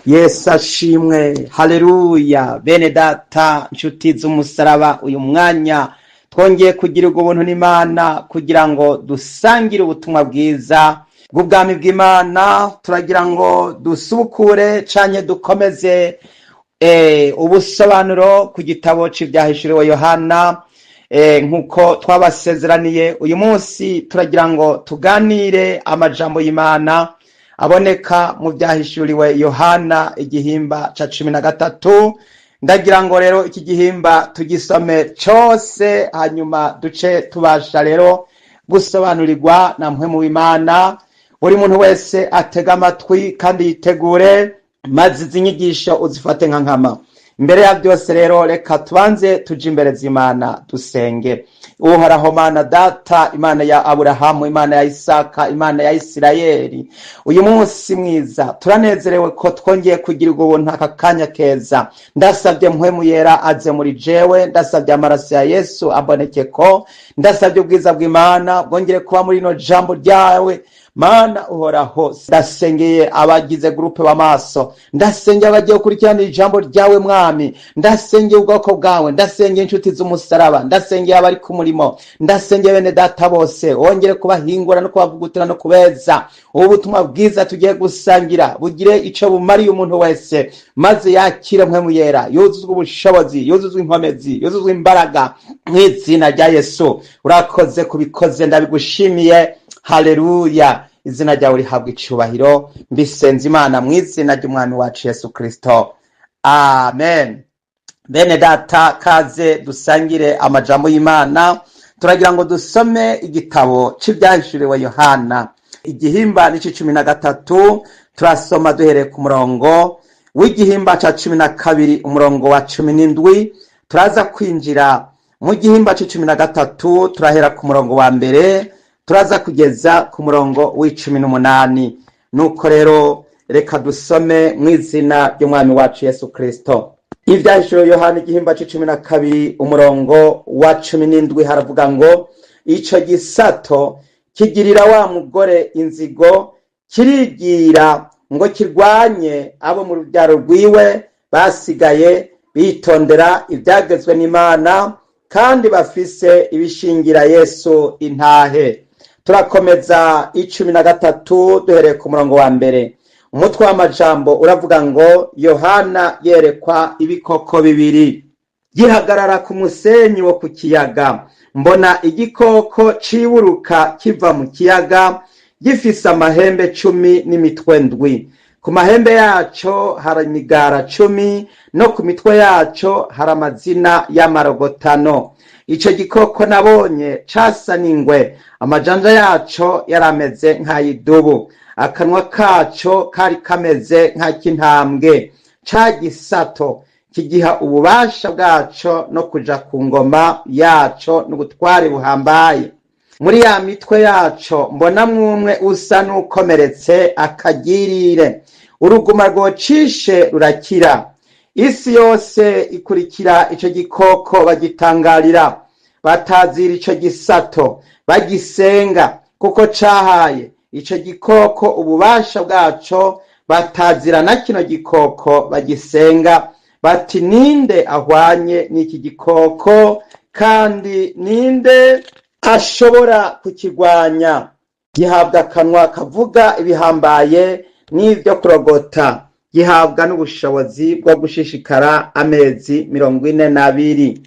Yesu ashimwe, haleluya. Bene data, nshuti z'umusaraba, uyu mwanya twongeye kugirirwa ubuntu n'Imana kugira ngo dusangire ubutumwa bwiza bw'ubwami bw'Imana. Turagira ngo dusubukure canke dukomeze ubusobanuro ku gitabo c'ivyahishuriwe Yohana, nk'uko twabasezeraniye. Uyu munsi turagira ngo tuganire amajambo y'Imana aboneka mu vyahishuriwe Yohana, igihimba ca 13. Ndagira ngo rero iki gihimba tugisome cose, hanyuma duce tubasha rero gusobanurirwa na Mpwemu w'Imana. Buri muntu wese atega amatwi kandi yitegure, maze izi nyigisho uzifate nka nkama. Imbere ya byose rero, reka tubanze tuje imbere z'Imana dusenge. Uhoraho Mana Data, Imana ya Aburahamu, Imana ya Isaka, Imana ya Isirayeli, uyu munsi mwiza turanezerewe ko twongeye kugirirwa ubuntu aka kanya keza. Ndasabye Mpwemu Yera aze muri jewe, ndasabye amaraso ya Yesu aboneke ko, ndasabye ubwiza bw'Imana bwongere kuba muri ino jambo ryawe. Mana Uhoraho, ndasengeye abagize groupe b'amaso, ndasengeye abagiye gukurikirana ijambo ryawe. Mwami, ndasengeye ubwoko bwawe, ndasengeye inshuti z'umusaraba, ndasengeye abari ku murimo, ndasengeye bene data bose, wongere kubahingura no kubavugutira no kubeza. Ubu butumwa bwiza tugiye gusangira bugire ico bumariye umuntu wese, maze yakire Mpwemu Yera, yuzuzwe ubushobozi, yuzuzwe inkomezi, yuzuzwe imbaraga, mw'izina rya Yesu. Urakoze kubikoze, ndabigushimiye. Haleluya, izina ryawe rihabwa icubahiro. Mbisenze Imana mu izina ry'Umwami wacu Yesu Kristo, amen. Bene data, kaze dusangire amajambo y'Imana. Turagira ngo dusome igitabo c'ivyahishuriwe Yohana, igihimba n'ici 13. Turasoma duhereye ku murongo w'igihimba ca 12, umurongo wa 17. Turaza kwinjira mu gihimba c'i 13, turahera ku murongo wa mbere, turaza kugeza ku murongo w'icumi n'umunani. Nuko rero reka dusome mu izina ry'Umwami wacu Yesu Kristo. Ivyahishuriwe Yohana, igihimba c'i 12, umurongo wa 17, haravuga ngo: "Ico gisato kigirira wa mugore inzigo, kirigira ngo kirwanye abo mu rubyaro rwiwe basigaye bitondera ibyagezwe n'Imana kandi bafise ibishingira Yesu intahe." Turakomeza 13, duhereye ku murongo wa mbere. Umutwe w'amajambo uravuga ngo: "Yohana yerekwa ibikoko bibiri." "Gihagarara ku musenyi wo ku kiyaga. Mbona igikoko ciburuka kiva mu kiyaga, gifise amahembe 10 n'imitwe ndwi. Ku mahembe yaco hari imigara 10, no ku mitwe yaco hari amazina y'amarogotano. Ico gikoko nabonye casa n'ingwe, amajanja yaco yarameze nk'ay'idubu, akanwa kaco kari kameze nk'ak'intambwe. Ca gisato kigiha ububasha bwaco no kuja ku ngoma yaco n'ubutware buhambaye. Muri ya mitwe yaco mbonamwo umwe usa n'ukomeretse akagirire, uruguma rwocishe rurakira. Isi yose ikurikira ico gikoko bagitangarira, batazira ico gisato, bagisenga, kuko cahaye ico gikoko ububasha bwaco. Batazira na kino gikoko bagisenga, bati: 'Ninde ahwanye n'iki gikoko, kandi ninde ashobora kukigwanya?' Gihabwa akanwa kavuga ibihambaye n'ibyo kurogota, gihabwa n'ubushobozi bwo gushishikara amezi 42.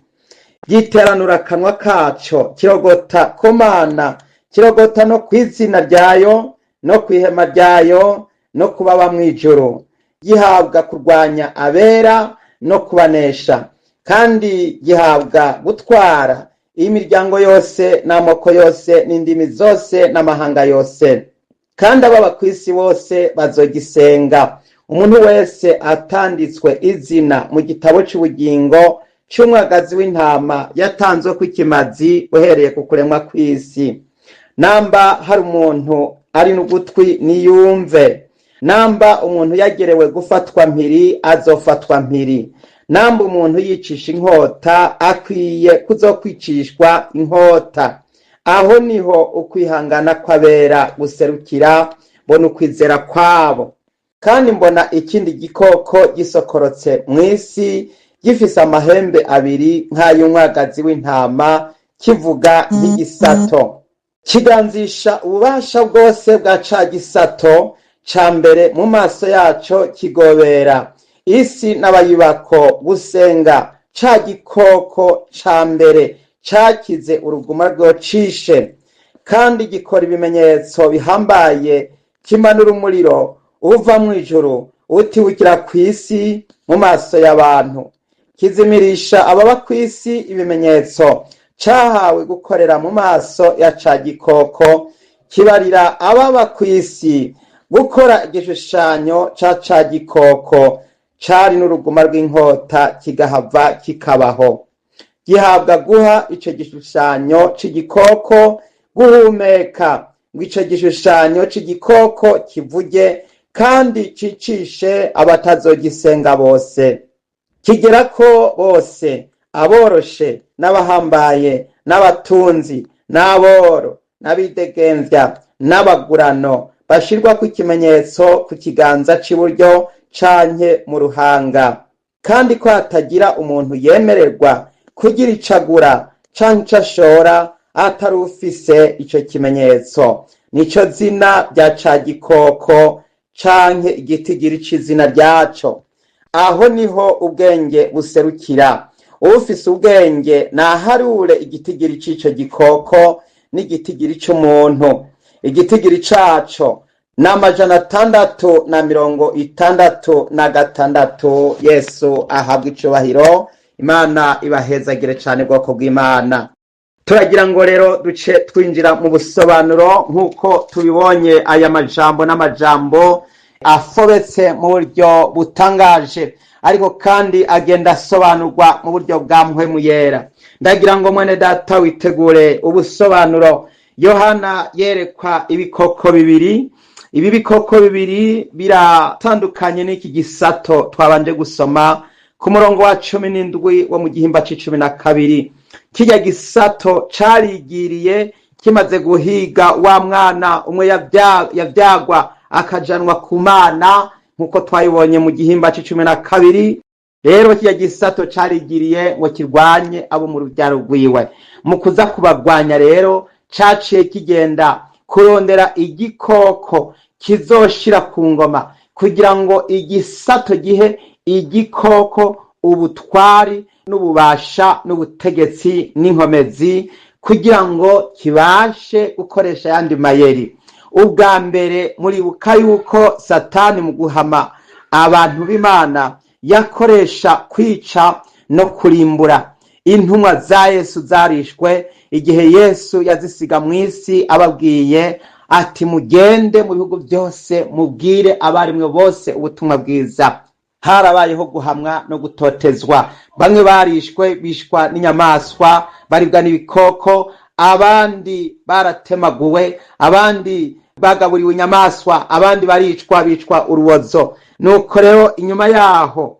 Giteranura akanwa kaco, kirogota ku Mana, kirogota no kw'izina ryayo no kw'ihema ryayo no kubaba mw'ijuru. Gihabwa kurwanya abera no kubanesha, kandi gihabwa gutwara imiryango yose n'amoko yose n'indimi zose n'amahanga yose. Kandi ababa kw'isi bose bazogisenga, umuntu wese atanditswe izina mu gitabo c'ubugingo c'umwagazi w'intama yatanzwe kw'ikimazi uhereye ku kuremwa kw'isi. Namba hari umuntu ari n'ugutwi, niyumve. Namba umuntu yagerewe gufatwa mpiri, azofatwa mpiri. Namba umuntu yicisha inkota, akwiye kuzokwicishwa inkota. Aho niho ukwihangana kw'abera guserukira, bona ukwizera kwabo." Kandi mbona ikindi gikoko gisokorotse mw'isi, gifise amahembe abiri nk'ay'umwagazi w'intama, kivuga nk'igisato. Kiganzisha ububasha bwose bwa ca gisato ca mbere mu maso yaco, kigobera isi n'abayibako gusenga ca gikoko ca mbere cakize uruguma rwocishe. Kandi gikora ibimenyetso bihambaye, kimanura umuriro uva mw'ijuru utiwukira kw'isi mu maso y'abantu, kizimirisha ababa kw'isi ibimenyetso cahawe gukorera mu maso ya ca gikoko, kibarira ababa kw'isi gukora igishushanyo ca ca gikoko cari n'uruguma rw'inkota, kigahava kikabaho. Gihabwa guha ico gishushanyo c'igikoko guhumeka, ngo ico gishushanyo c'igikoko kivuge kandi cicishe abatazogisenga bose. Kigerako bose, aboroshe n'abahambaye n'abatunzi n'aboro n'abidegemvya n'abagurano, bashirwako ikimenyetso ku kiganza c'iburyo canke mu ruhanga. Kandi ko hatagira umuntu yemererwa kugira ico agura canke ico ashora atari ufise ico kimenyetso, nico zina rya ca gikoko canke igitigiri c'izina ryaco. Aho niho ubwenge buserukira. Ufise ubwenge naharure igitigiri c'ico gikoko n'igitigiri c'umuntu. Igitigiri caco ni 666. Yesu ahabwa icubahiro. Imana ibahezagire cane, bwoko bw'Imana. Turagira ngo rero duce twinjira mu busobanuro. Nk'uko tubibonye, aya majambo n'amajambo afobetse mu buryo butangaje, ariko kandi agenda asobanurwa mu buryo bwa Mpwemu Yera. Ndagira ngo, mwene data, witegure ubusobanuro. Yohana yerekwa ibikoko bibiri. Ibi bikoko bibiri biratandukanye n'iki gisato twabanje gusoma ku murongo wa 17 wo mu gihimba c'12. Kirya gisato carigiriye kimaze guhiga wa mwana umwe yavyagwa akajanwa ku Mana, nk'uko twabibonye mu gihimba c'12. Rero kirya gisato carigiriye ngo kirwanye abo mu rubyaro rwiwe. Mu kuza kubagwanya rero, caciye kigenda kurondera igikoko kizoshira ku ngoma, kugira ngo igisato gihe igikoko ubutwari n'ububasha n'ubutegetsi n'inkomezi, kugira ngo kibashe gukoresha ayandi mayeri. Ubwa mbere muribuka yuko Satani mu guhama abantu b'Imana yakoresha kwica no kurimbura. Intumwa za Yesu zarishwe igihe Yesu yazisiga mu isi, ababwiye ati: "Mugende mu bihugu byose, mubwire abarimwe bose ubutumwa bwiza." Harabayeho guhamwa no gutotezwa. Bamwe barishwe, bishwa n'inyamaswa, baribwa n'ibikoko, abandi baratemaguwe, abandi bagaburiwe inyamaswa, abandi baricwa, bicwa urubozo. Nuko rero inyuma yaho,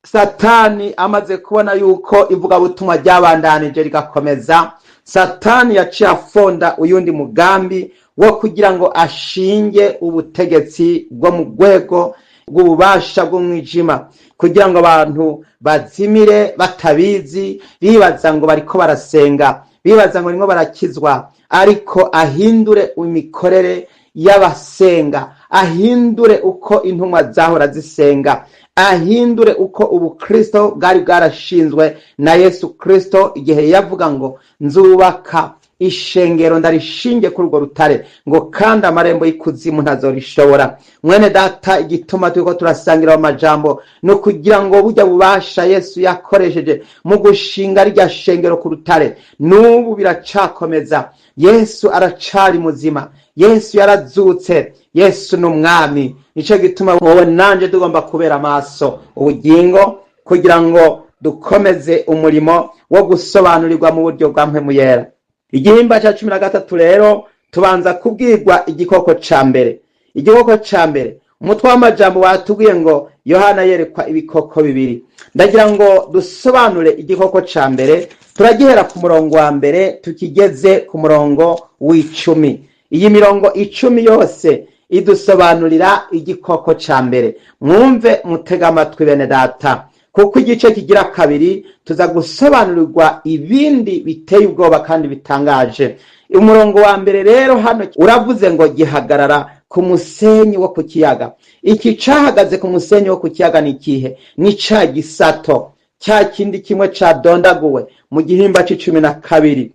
Satani amaze kubona yuko ivugabutumwa ryabandanije rigakomeza, Satani yaciye afonda uyundi mugambi wo kugira ngo ashinge ubutegetsi bwo mu rwego rw'ububasha bw'umwijima, kugira ngo abantu bazimire batabizi, bibaza ngo bariko barasenga, bibaza ngo barimo barakizwa, ariko ahindure imikorere y'abasenga, ahindure uko intumwa zahora zisenga, ahindure uko ubukristo bwari bwarashinzwe na Yesu Kristo, igihe yavuga ngo: "Nzubaka ishengero, ndarishinge kuri urwo rutare," ngo kandi amarembo y'ikuzimu ntazorishobora. Mwene data, igituma turiko turasangira mu majambo ni ukugira ngo burya bubasha Yesu yakoresheje mu gushinga rya shengero ku rutare, n'ubu biracakomeza. Yesu aracari muzima, Yesu yarazutse, Yesu ni umwami. Nico gituma wowe nanje tugomba kubera amaso ubugingo, kugira ngo dukomeze umurimo wo gusobanurirwa mu buryo bwa Mpwemu Yera. Igihimba cya 13 rero, tubanza kubwirwa igikoko ca mbere. Igikoko ca mbere, umutwe w'amajambo watubwiye ngo Yohana yerekwa ibikoko bibiri. Ndagira ngo dusobanure igikoko ca mbere. Turagihera ku murongo wa mbere tukigeze ku murongo w'10. Iyi mirongo 10 yose Idusobanurira igikoko ca mbere. Mwumve, mutega amatwi, bene data, kuko igice kigira kabiri tuza gusobanurirwa ibindi biteye ubwoba kandi bitangaje. Umurongo wa mbere rero hano uravuze ngo gihagarara ku musenyi wo ku kiyaga. Iki cahagaze ku musenyi wo ku kiyaga ni ikihe? Ni ca gisato, cya kindi kimwe cadondaguwe mu gihimba c'12.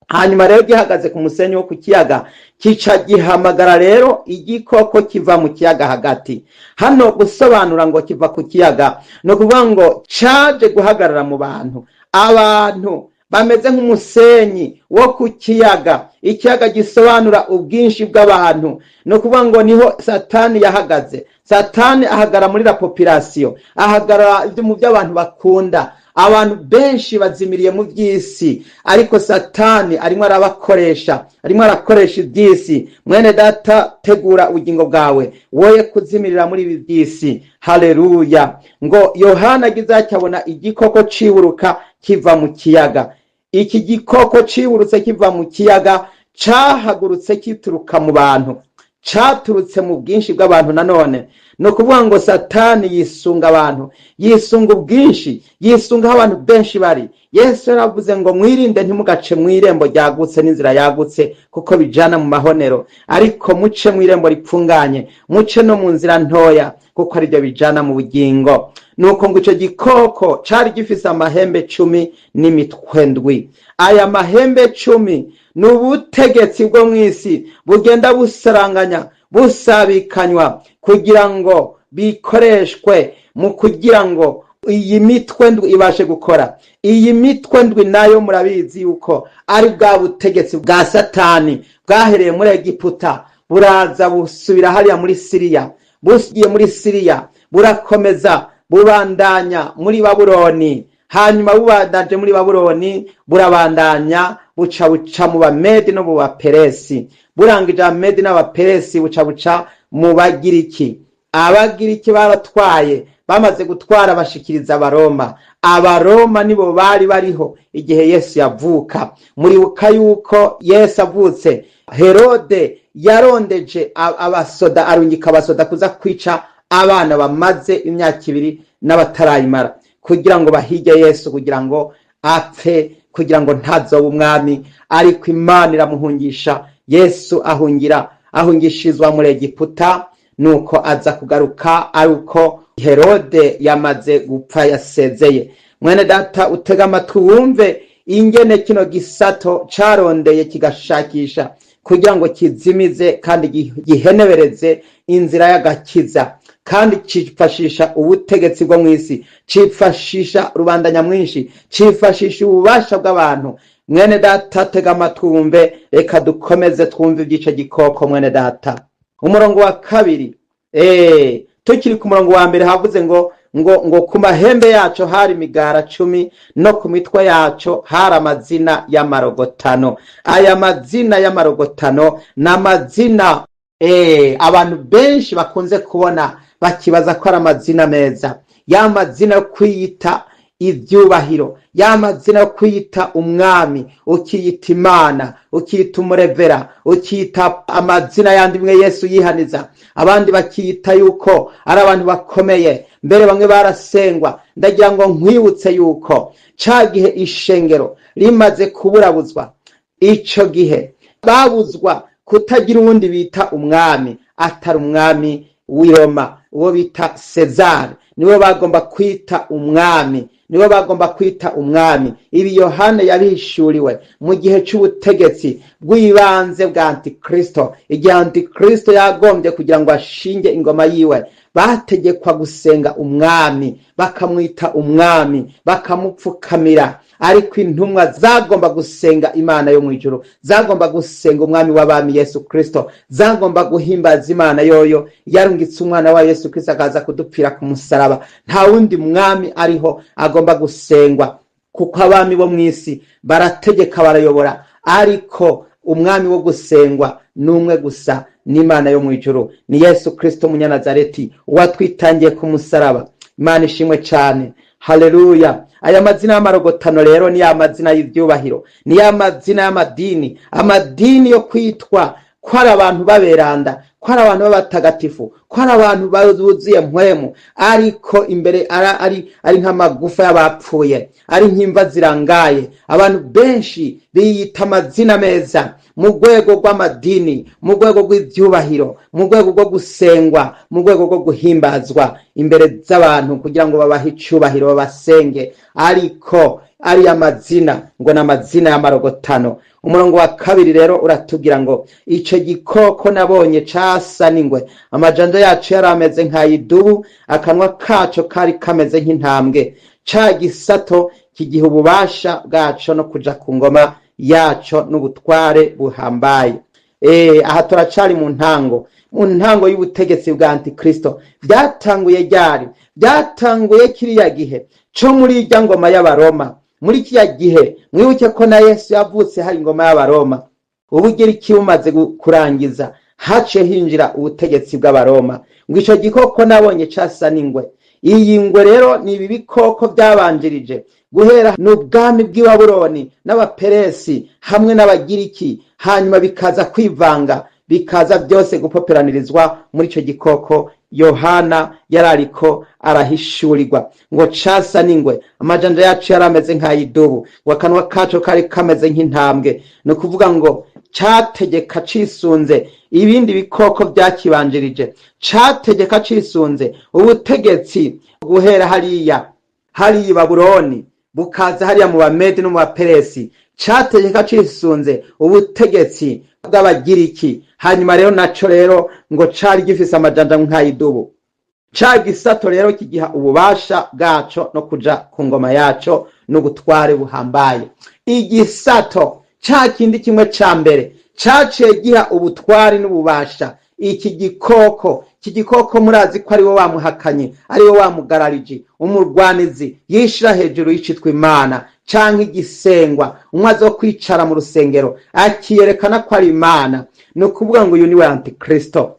Hanyuma rero gihagaze ku musenyi wo ku kiyaga, kica gihamagara rero igikoko kiva mu kiyaga hagati. Hano gusobanura ngo kiva ku kiyaga, ni ukuvuga ngo caje guhagarara mu bantu. Abantu bameze nk'umusenyi wo ku kiyaga. Ikiyaga gisobanura ubwinshi bw'abantu. Ni ukuvuga ngo niho Satani yahagaze. Satani ahagarara muri la population, ahagarara mu byo abantu bakunda. Abantu benshi bazimiriye mu by'isi, ariko Satani arimo arabakoresha, arimo arakoresha iby'isi. Mwene data, tegura ubugingo bwawe, woye kuzimirira muri ibi by'isi. Haleluya! Ngo Yohana agize akabona igikoko ciburuka kiva mu kiyaga. Iki gikoko ciburutse kiva mu kiyaga cahagurutse kituruka mu bantu, caturutse mu bwinshi bw'abantu. Nanone ni ukuvuga ngo Satani yisunga abantu, yisunga ubwinshi, yisunga aho abantu benshi bari. Yesu yaravuze ngo mwirinde, ntimugace mu irembo ryagutse n'inzira yagutse, kuko bijana mu mahonero, ariko muce mu irembo ripfunganye, muce no mu nzira ntoya, kuko aribyo bijana mu bugingo. Nuko ngo ico gikoko cari gifise amahembe 10 n'imitwe ndwi. Aya mahembe 10 ni ubutegetsi bwo mw'isi bugenda busaranganya, busabikanywa kugira ngo bikoreshwe mu kugira ngo iyi mitwe ndwi ibashe gukora. Iyi mitwe ndwi nayo murabizi yuko ari bwa butegetsi bwa Satani bwahereye muri Egiputa, buraza busubira hariya muri Siriya. Bugiye muri Siriya, burakomeza bubandanya muri Babuloni. Hanyuma bubandanje muri Babuloni, burabandanya buca mu Bamedi no mu Baperesi. Burangije Abamedi n'Abaperesi, buca mu Bagiriki. Abagiriki baratwaye, bamaze gutwara bashikiriza Abaroma. Abaroma nibo bari bariho igihe Yesu yavuka. Muribuka yuko Yesu avutse, Herode yarondeje abasoda, arungika abasoda kuza kwica abana bamaze imyaka 2 n'abatarayimara, kugira ngo bahige Yesu, kugira ngo apfe, kugira ngo ntazobe umwami. Ariko Imana iramuhungisha. Yesu ahungira, ahungishirizwa muri Egiputa. Nuko aza kugaruka ari uko Herode yamaze gupfa, yasezeye. Mwene data, utega amatwi wumve ingene kino gisato carondeye, kigashakisha kugira ngo kizimize kandi gihenebereze inzira y'agakiza, kandi cifashisha ubutegetsi bwo mw'isi, cifashisha rubanda nyamwinshi, cifashisha ububasha bw'abantu. Mwene data, tega amatwi wumve. Reka dukomeze twumve iby'ico gikoko. Mwene data, umurongo wa kabiri, tukiri ku murongo wa mbere, havuze ngo ku mahembe yaco hari imigara 10, no ku mitwe yaco hari amazina y'amarogotano. Aya mazina y'amarogotano ni amazina abantu benshi bakunze kubona, bakibaza ko ari amazina meza, ya mazina yo kwiyita ivyubahiro, ya mazina yo kwiyita umwami, ukiyita Imana, ukiyita umurevera, ukiyita amazina yandi imwe Yesu yihaniza. Abandi bakiyita yuko ari abantu bakomeye, mbere bamwe barasengwa. Ndagira ngo nkwibutse yuko ca gihe ishengero rimaze kuburabuzwa, ico gihe babuzwa kutagira uwundi bita umwami atari umwami w'i Roma, uwo bita Sezari. Niwe bagomba kwita umwami, niwe bagomba kwita umwami. Ibi Yohana yabihishuriwe mu gihe c'ubutegetsi bw'ibanze bwa Antikristo. Igihe Antikristo yagombye kugira ngo ashinge ingoma yiwe, bategekwa gusenga umwami, bakamwita umwami, bakamupfukamira. Ariko intumwa zagomba gusenga Imana yo mw'ijuru, zagomba gusenga Umwami w'abami Yesu Kristo, zagomba guhimbaza Imana yoyo yarungitse umwana wa Yesu Kristo akaza kudupfira ku musaraba. Nta wundi mwami ariho agomba gusengwa, kuko abami bo mw'isi barategeka, barayobora, ariko umwami wo gusengwa ni umwe gusa, n'Imana yo mw'ijuru, ni Yesu Kristo Umunyanazareti, uwatwitangiye ku musaraba. Imana ishimwe cyane. Haleluya! Aya mazina y'amarogotano rero ni ya mazina y'ivyubahiro, ni ya mazina y'amadini, amadini yo kwitwa ko ari abantu baberanda. ko ari abantu b'abatagatifu, ko ari abantu buzuye mpwemu, ariko imbere ari nk'amagufa y'abapfuye, ari nk'imva zirangaye. Abantu benshi biyita amazina meza mu rwego rw'amadini, mu rwego rw'ivyubahiro, mu rwego rwo gusengwa, mu rwego rwo guhimbazwa imbere z'abantu kugira ngo babahe icubahiro, babasenge, ariko ari amazina ngo ni amazina y'amarogotano. Umurongo wa 2 rero uratubwira ngo ico gikoko nabonye casa n'ingwe, amajanja yaco yari ameze nk'ayidubu, akanwa kaco kari kameze nk'intambwe. Ca gisato kigiha ububasha bwaco no kuja ku ngoma yaco n'ubutware buhambaye. Aha turacari mu ntango, mu ntango y'ubutegetsi bwa Antikristo. Byatanguye ryari? Byatanguye kiriya gihe co muri irya ngoma y'Abaroma. Muri kiriya gihe mwibuke ko na Yesu yavutse hari ingoma y'Abaroma. Ubugiriki bumaze kurangiza, haciye hinjira ubutegetsi bw'Abaroma. Ngo ico gikoko nabonye casa n'ingwe. Iyi ngwe rero ni ibi bikoko byabanjirije guhera n'ubwami bw'i Babuloni n'Abaperesi hamwe n'Abagiriki, hanyuma bikaza kwivanga, bikaza byose gupoperanirizwa muri ico gikoko Yohana yarariko arahishurirwa. Ngo casa n'ingwe, amajanja yacu yarameze nk'ayidubu, ngo akanwa kaco kari kameze nk'intambwe. Ni ukuvuga ngo categeka cisunze ibindi bikoko byakibanjirije, categeka cisunze ubutegetsi guhera hariya i Babuloni, bukaza hariya mu Bamedi no mu Baperesi, categeka cisunze ubutegetsi bw'Abagiriki. Hanyuma rero naco rero ngo cari gifise amajanja nk'ayidubu. Ca gisato rero kigiha ububasha bwaco no kuja ku ngoma yaco n'ubutware buhambaye. Igisato ca kindi kimwe ca mbere caciye giha ubutware n'ububasha iki gikoko. Iki gikoko murazi ko ari we wamuhakanye, ari we wamugararije, umurwanizi yishira hejuru y'icitwa Imana canke igisengwa, umwe azo kwicara mu rusengero akiyerekana ko ari Imana. Ni ukuvuga ngo uyu niwe Antikristo,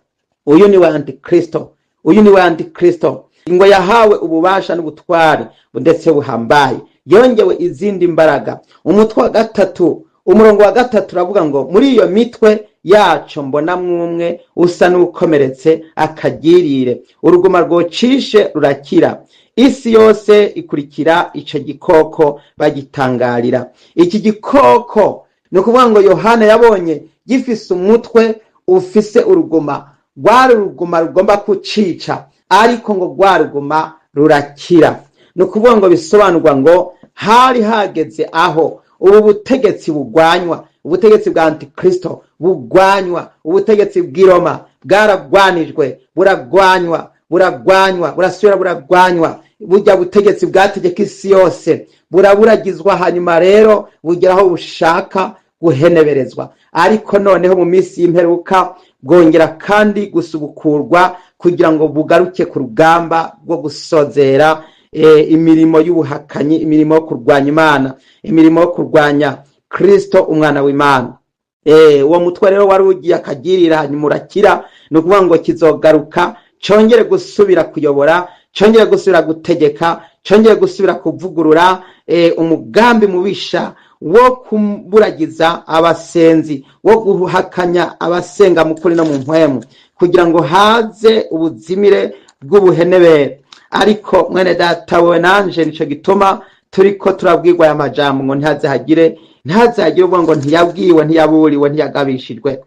uyu niwe Antikristo, uyu niwe Antikristo. Ngo yahawe ububasha n'ubutware ndetse buhambaye, yongewe izindi mbaraga. Umutwe wa 3, umurongo wa 3 uravuga ngo muri iyo mitwe yaco mbona mwumwe usa n'ukomeretse akagirire, uruguma rwocishe rurakira. Isi yose ikurikira ico gikoko bagitangarira. Iki gikoko ni ukuvuga ngo Yohana yabonye gifise umutwe ufise uruguma, rwari uruguma rugomba kucica, ariko ngo rwa ruguma rurakira. Ni ukuvuga ngo bisobanurwa ngo hari hageze aho ubu butegetsi bugwanywa, ubutegetsi bwa Antikristo bugwanywa. Ubutegetsi bw'i Roma bwaragwanijwe, buragwanywa, buragwanywa, burasubira buragwanywa. Burya butegetsi bwategeka isi yose buraburagizwa, hanyuma rero bugera aho bushaka guheneberezwa. Ariko noneho mu minsi y'imperuka bwongera kandi gusubukurwa kugira ngo bugaruke ku rugamba rwo gusozera imirimo y'ubuhakanyi, imirimo yo kurwanya Imana, imirimo yo kurwanya Kristo umwana w'Imana. Uwo mutwe rero wari ugiye akagirira, hanyuma urakira. Ni ukuvuga ngo kizogaruka congere gusubira kuyobora, congere gusubira gutegeka, congere gusubira kuvugurura umugambi mubisha wo kuburagiza abasenzi, wo guhakanya abasenga mu kuri no mu mpwemu, kugira ngo haze ubuzimire bw'ubuhenebere. Ariko mwene data, wewe nanje, nico gituma turiko turabwirwa aya majambo ngo ntihaze hagire uvuga ngo ntiyabwiwe, ntiyaburiwe, ntiyagabishijwe.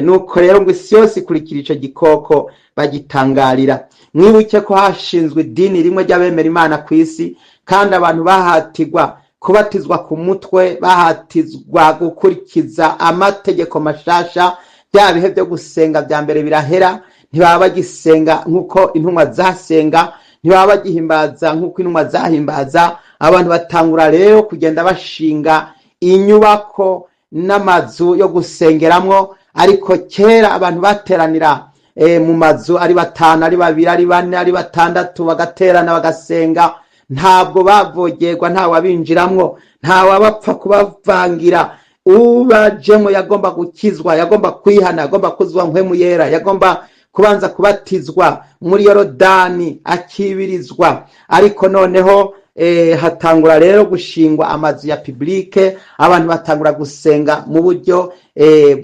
Nuko rero ngo isi yose ikurikira ico gikoko bagitangarira. Mwibuke ko hashinzwe idini rimwe ry'abemera Imana ku isi, kandi abantu bahatirwa kubatizwa ku mutwe, bahatizwa gukurikiza amategeko mashasha. Bya bihe byo gusenga bya mbere birahera, ntibaba bagisenga nk'uko intumwa zasenga, ntibaba bagihimbaza nk'uko intumwa zahimbaza. Abantu batangura rero kugenda bashinga inyubako n'amazu yo gusengeramwo. Ariko kera abantu bateranira mu mazu, ari 5, ari 2, ari 4, ari 6, bagaterana bagasenga. Ntabwo bavogerwa, nta wabinjiramwo, nta wabapfa kubavangira. Ubajemwo yagomba gukizwa, yagomba kwihana, yagomba kuzwa mpwemu yera, yagomba kubanza kubatizwa muri Yorodani akibirizwa. Ariko noneho Hatangura rero gushingwa amazu ya publique, abantu batangura gusenga mu buryo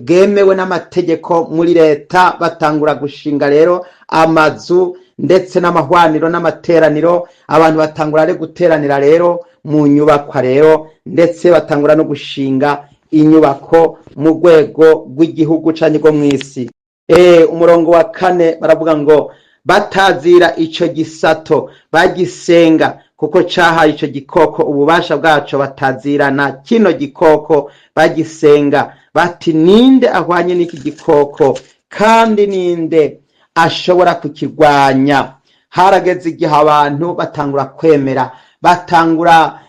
bwemewe n'amategeko muri leta. Batangura gushinga rero amazu ndetse n'amahwaniro n'amateraniro. Abantu batangura rero guteranira rero mu nyubakwa rero, ndetse batangura no gushinga inyubako mu rwego rw'igihugu canke rwo mw'isi. Umurongo wa 4 baravuga ngo batazira ico gisato, bagisenga kuko cahaye ico gikoko ububasha bwaco, batazirana kino gikoko, bagisenga bati: "Ninde ahwanye n'iki gikoko, kandi ninde ashobora kukirwanya?" Harageze igihe abantu batangura kwemera, batangura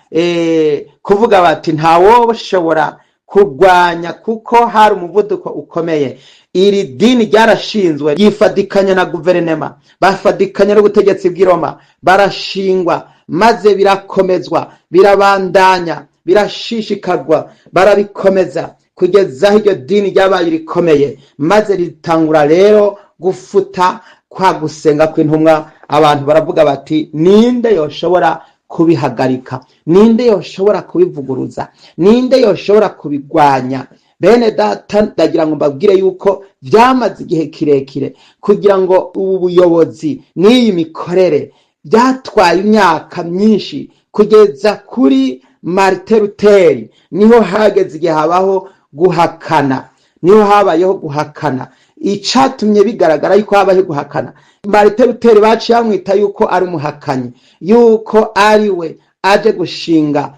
kuvuga bati: "Ntawoshobora kurwanya," kuko hari umuvuduko ukomeye. Iri dini ryarashinzwe, ryifadikanya na guverinema, bafadikanya n'ubutegetsi bw'i Roma, barashingwa, maze birakomezwa, birabandanya, birashishikarwa, barabikomeza kugeza aho iryo dini ryabaye rikomeye, maze ritangura rero gufuta kwa gusenga kw'intumwa. Abantu baravuga bati: "Ninde yoshobora kubihagarika? Ninde yoshobora kubivuguruza? Ninde yoshobora kubigwanya?" Bene data, ndagira ngo mbabwire yuko byamaze igihe kirekire kugira ngo ubu buyobozi n'iyi mikorere, byatwaye imyaka myinshi kugeza kuri Martin Luther. Niho hageze igihe habaho guhakana, niho habayeho guhakana. Icatumye bigaragara yuko habayeho guhakana, Martin Luther baciye bamwita yuko ari umuhakanyi, yuko ari we aje gushinga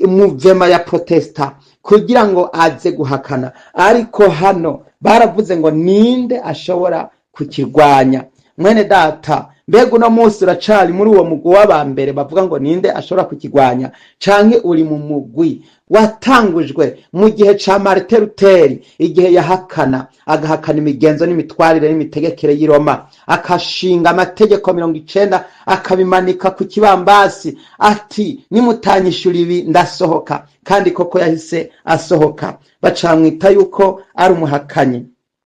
mouvement ya protesta kugira ngo aze guhakana. Ariko hano baravuze ngo: "Ninde ashobora kukirwanya?" Mwene data, mbega uno munsi uracari muri uwo mugwi w'abambere bavuga ngo: "Ninde ashobora kukirwanya?" Canke uri mu mugwi watangujwe mu gihe ca Martin Luther, igihe yahakana, agahakana imigenzo n'imitwarire n'imitegekere y'i Roma, akashinga amategeko 90, akabimanika ku kibambasi, ati: "Nimutanyishura ibi ndasohoka"? Kandi koko yahise asohoka, bacamwita yuko ari umuhakanyi.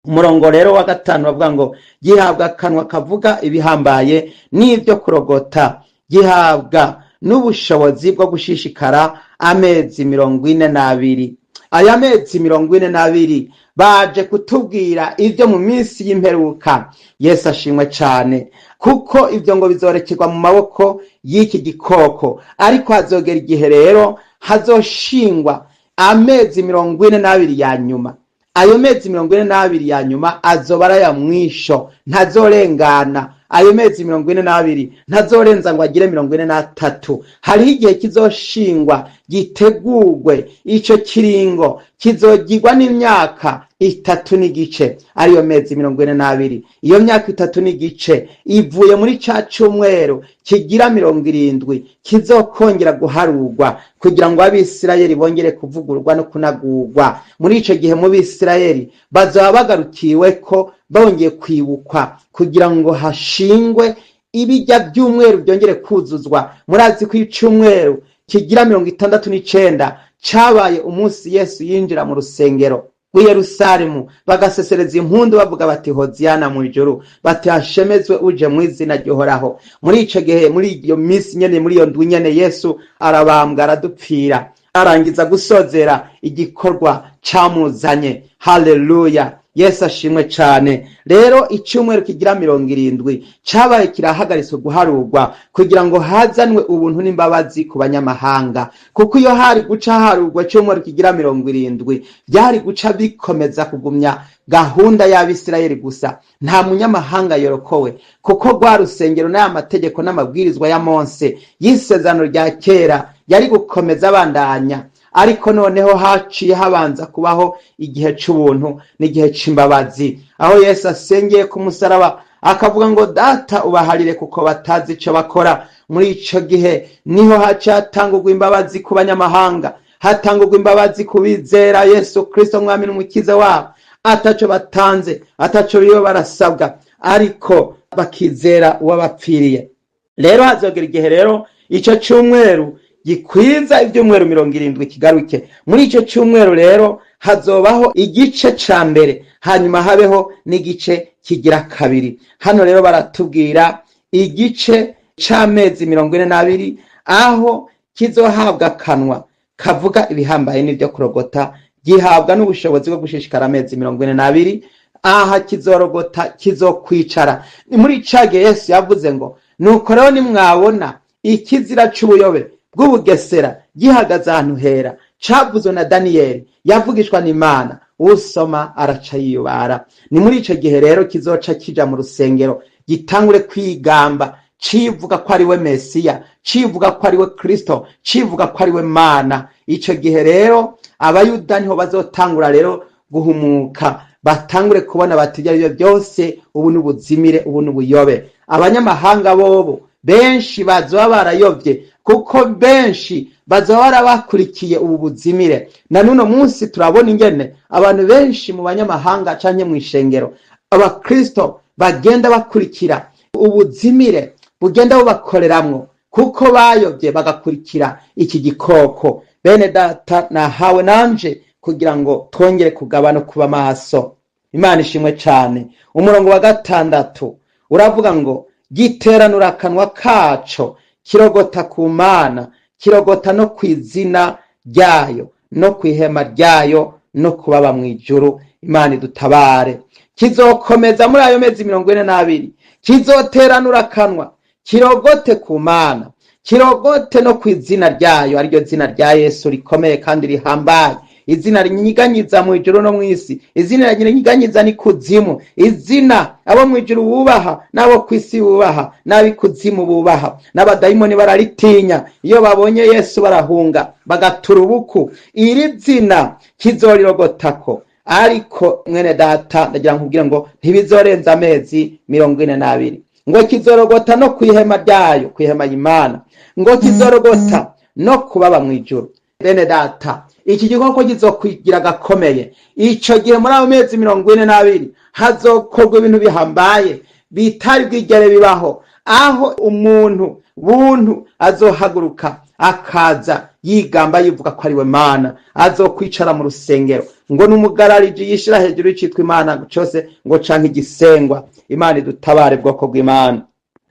Umurongo rero wa 5 bavuga ngo gihabwa akanwa kavuga ibihambaye n'ibyo kurogota, gihabwa n'ubushobozi bwo gushishikara amezi 42. Aya mezi 42 baje kutubwira ibyo mu minsi y'imperuka. Yesu ashimwe cyane, kuko ibyo ngo bizorekerwa mu maboko y'iki gikoko. Ariko hazogera igihe rero hazoshingwa amezi 42 ya nyuma. Ayo mezi 42 ya nyuma azoba ari aya mwisho, ntazorengana. Ayo mezi 42 ntazorenza ngo agire 43. Hariho igihe kizoshingwa gitegurwe. Ico kiringo kizogirwa n'imyaka 3 n'igice, ariyo mezi 42. Iyo myaka 3 n'igice ivuye muri ca cumweru kigira 70 kizokongera guharurwa kugira ngo Abisirayeli bongere kuvugurwa no kunagurwa. Muri ico gihe mu Bisirayeli bazoba bagarukiwe ko bongeye kwibukwa kugira ngo hashingwe ibijya by'umweru byongere kuzuzwa. Murazi ko icumweru kigira 69 cabaye umunsi Yesu yinjira mu rusengero rw'i Yerusalemu, bagasesereza impundu bavuga bati: "Hoziyana mu ijuru," bati: "Hashemezwe uje mu izina ry'Uhoraho." Muri ico gihe, muri iyo minsi nyene, muri iyo ndwi nyene, Yesu arabambwa, aradupfira, arangiza gusozera igikorwa camuzanye. Haleluya, Yesu ashimwe cane. Rero icyumweru kigira 70 cabaye kirahagaritswe guharurwa kugira ngo hazanwe ubuntu n'imbabazi ku banyamahanga, kuko iyo hari guca harurwa icyumweru kigira 70, byari guca bikomeza kugumya gahunda y'Abisirayeli gusa, nta munyamahanga yorokowe, kuko rwa rusengero n'aya mategeko n'amabwirizwa ya Mose y'isezerano rya kera yari gukomeza abandanya. Ariko noneho haciye habanza kubaho igihe c'ubuntu n'igihe c'imbabazi, aho Yesu asengeye ku musaraba akavuga ngo: "Data, ubaharire kuko batazi ico bakora." Muri ico gihe niho haciye hatangurwa imbabazi ku banyamahanga, hatangurwa imbabazi ku bizera Yesu Kristo Mwami n'Umukiza wabo, ataco batanze, ataco biwe barasabwa, ariko bakizera uwabapfiriye. Rero hazogera igihe rero ico cumweru gikwiza ibyumweru 70 kigaruke. Muri ico cyumweru rero hazobaho igice ca mbere, hanyuma habeho n'igice kigira kabiri. Hano rero baratubwira igice c'amezi 42. Aho kizohabwa akanwa kavuga ibihambaye n'ibyo kurogota, gihabwa n'ubushobozi bwo gushishikara amezi 42. Aha kizorogota, kizokwicara. Ni muri ca gihe Yesu yavuze ngo: "Nuko rero nimwabona ikizira c'ubuyobe bw'ubugesera gihagaze ahantu hera, cavuzwe na Daniyeli yavugishwa n'Imana, usoma araca yiyubara." Ni muri ico gihe rero kizoca kija mu rusengero, gitangure kwigamba, civuga ko ari we Mesiya, civuga ko ari we Kristo, civuga ko ari we Mana. Ico gihe rero Abayuda niho bazotangura rero guhumuka, batangure kubona bati: "Ibyo aribyo byose, ubu ni ubuzimire, ubu ni ubuyobe." Abanyamahanga bobo benshi bazoba barayobye, kuko benshi bazoba barabakurikiye ubu buzimire. Na n'uno munsi turabona ingene abantu benshi mu banyamahanga canke mw'ishengero, abakristo, bagenda bakurikira ubuzimire bugenda bubakoreramwo, kuko bayobye bagakurikira iki gikoko. Bene data, nahawe nanje kugira ngo twongere kugaba no kuba maso. Imana ishimwe cane. Umurongo wa 6 uravuga ngo: "Giteranura akanwa kaco, kirogota ku Mana, kirogota no ku izina ryayo no ku ihema ryayo no kubaba mu ijuru." Imana idutabare. Kizokomeza muri ayo mezi 42, kizoteranura akanwa, kirogote ku Mana, kirogote no ku izina ryayo, ariryo zina rya Yesu rikomeye kandi rihambaye, izina rinyiganyiza mu ijuru no mu isi, izina rinyiganyiza n'ikuzimu, izina abo mu ijuru bubaha, n'abo ku isi bubaha, n'ab'ikuzimu bubaha, n'abadayimoni bararitinya. Iyo babonye Yesu barahunga bagatura ubuku. Iri zina kizorirogotako. Ariko mwene data, ndagira nkubwire ngo ntibizorenza amezi 42. Ngo kizorogota no ku ihema ryayo, ku ihema y'Imana, ngo kizorogota no kubaba mu ijuru. Bene data, iki gikoko kizokwigira gakomeye. Ico gihe muri ayo mezi 42 hazokorwa ibintu bihambaye bitari bwigere bibaho, aho umuntu buntu azohaguruka akaza yigamba, yivuga ko ari we Mana, azokwicara mu rusengero, ngo n'umugarariji yishira hejuru y'icitwa Imana cose ngo canke igisengwa. Imana idutabare, bwoko bw'Imana.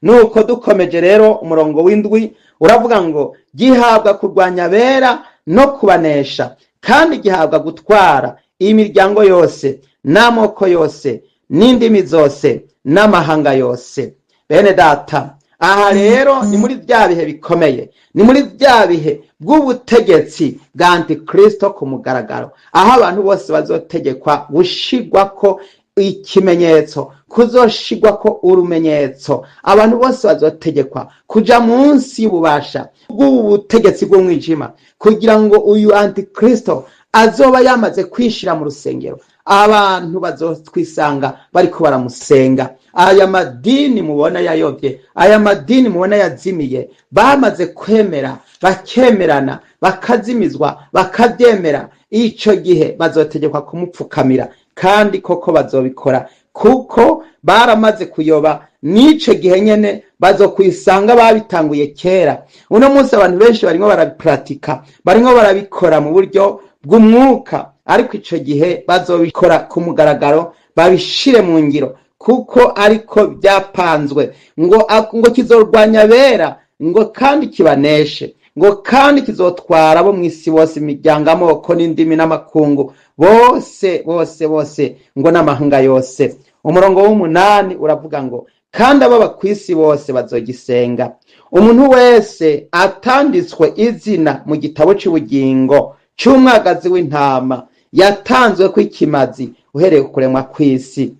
Nuko dukomeje rero, umurongo w'7 uravuga ngo: "Gihabwa kurwanya abera no kubanesha, kandi gihabwa gutwara imiryango yose n'amoko yose n'indimi zose n'amahanga yose." Bene data, aha rero ni muri bya bihe bikomeye, ni muri bya bihe bw'ubutegetsi bwa Antikristo ku mugaragaro, aho abantu bose bazotegekwa gushigwako ikimenyetso, kuzoshigwako urumenyetso. Abantu bose bazotegekwa kuja munsi y'ububasha bw'ubu butegetsi bw'umwijima, kugira ngo uyu Antikristo azoba yamaze kwishira mu rusengero, abantu bazotwisanga bariko baramusenga. Aya madini mubona yayobye, aya madini mubona yazimiye, bamaze kwemera, bakemerana, bakazimizwa, bakabyemera, ico gihe bazotegekwa kumupfukamira, kandi koko bazobikora kuko baramaze kuyoba. N'ico gihe nyene bazokwisanga babitanguye kera. Uno munsi abantu benshi barimo barabiparatika, barimo barabikora mu buryo bw'umwuka, ariko ico gihe bazobikora ku mugaragaro, babishire mu ngiro, kuko ariko byapanzwe. Ngo kizorwanya abera, ngo kandi kibaneshe, ngo kandi kizotwara abo mw'isi bose, imiryango, amoko n'indimi n'amakungu, bose bose bose, ngo n'amahanga yose. Umurongo w'8 uravuga ngo: "Kandi ababa ku isi bose bazogisenga, umuntu wese atanditswe izina mu gitabo c'ubugingo c'umwagazi w'intama yatanzwe kw'ikimazi uhereye ku kuremwa kw'isi."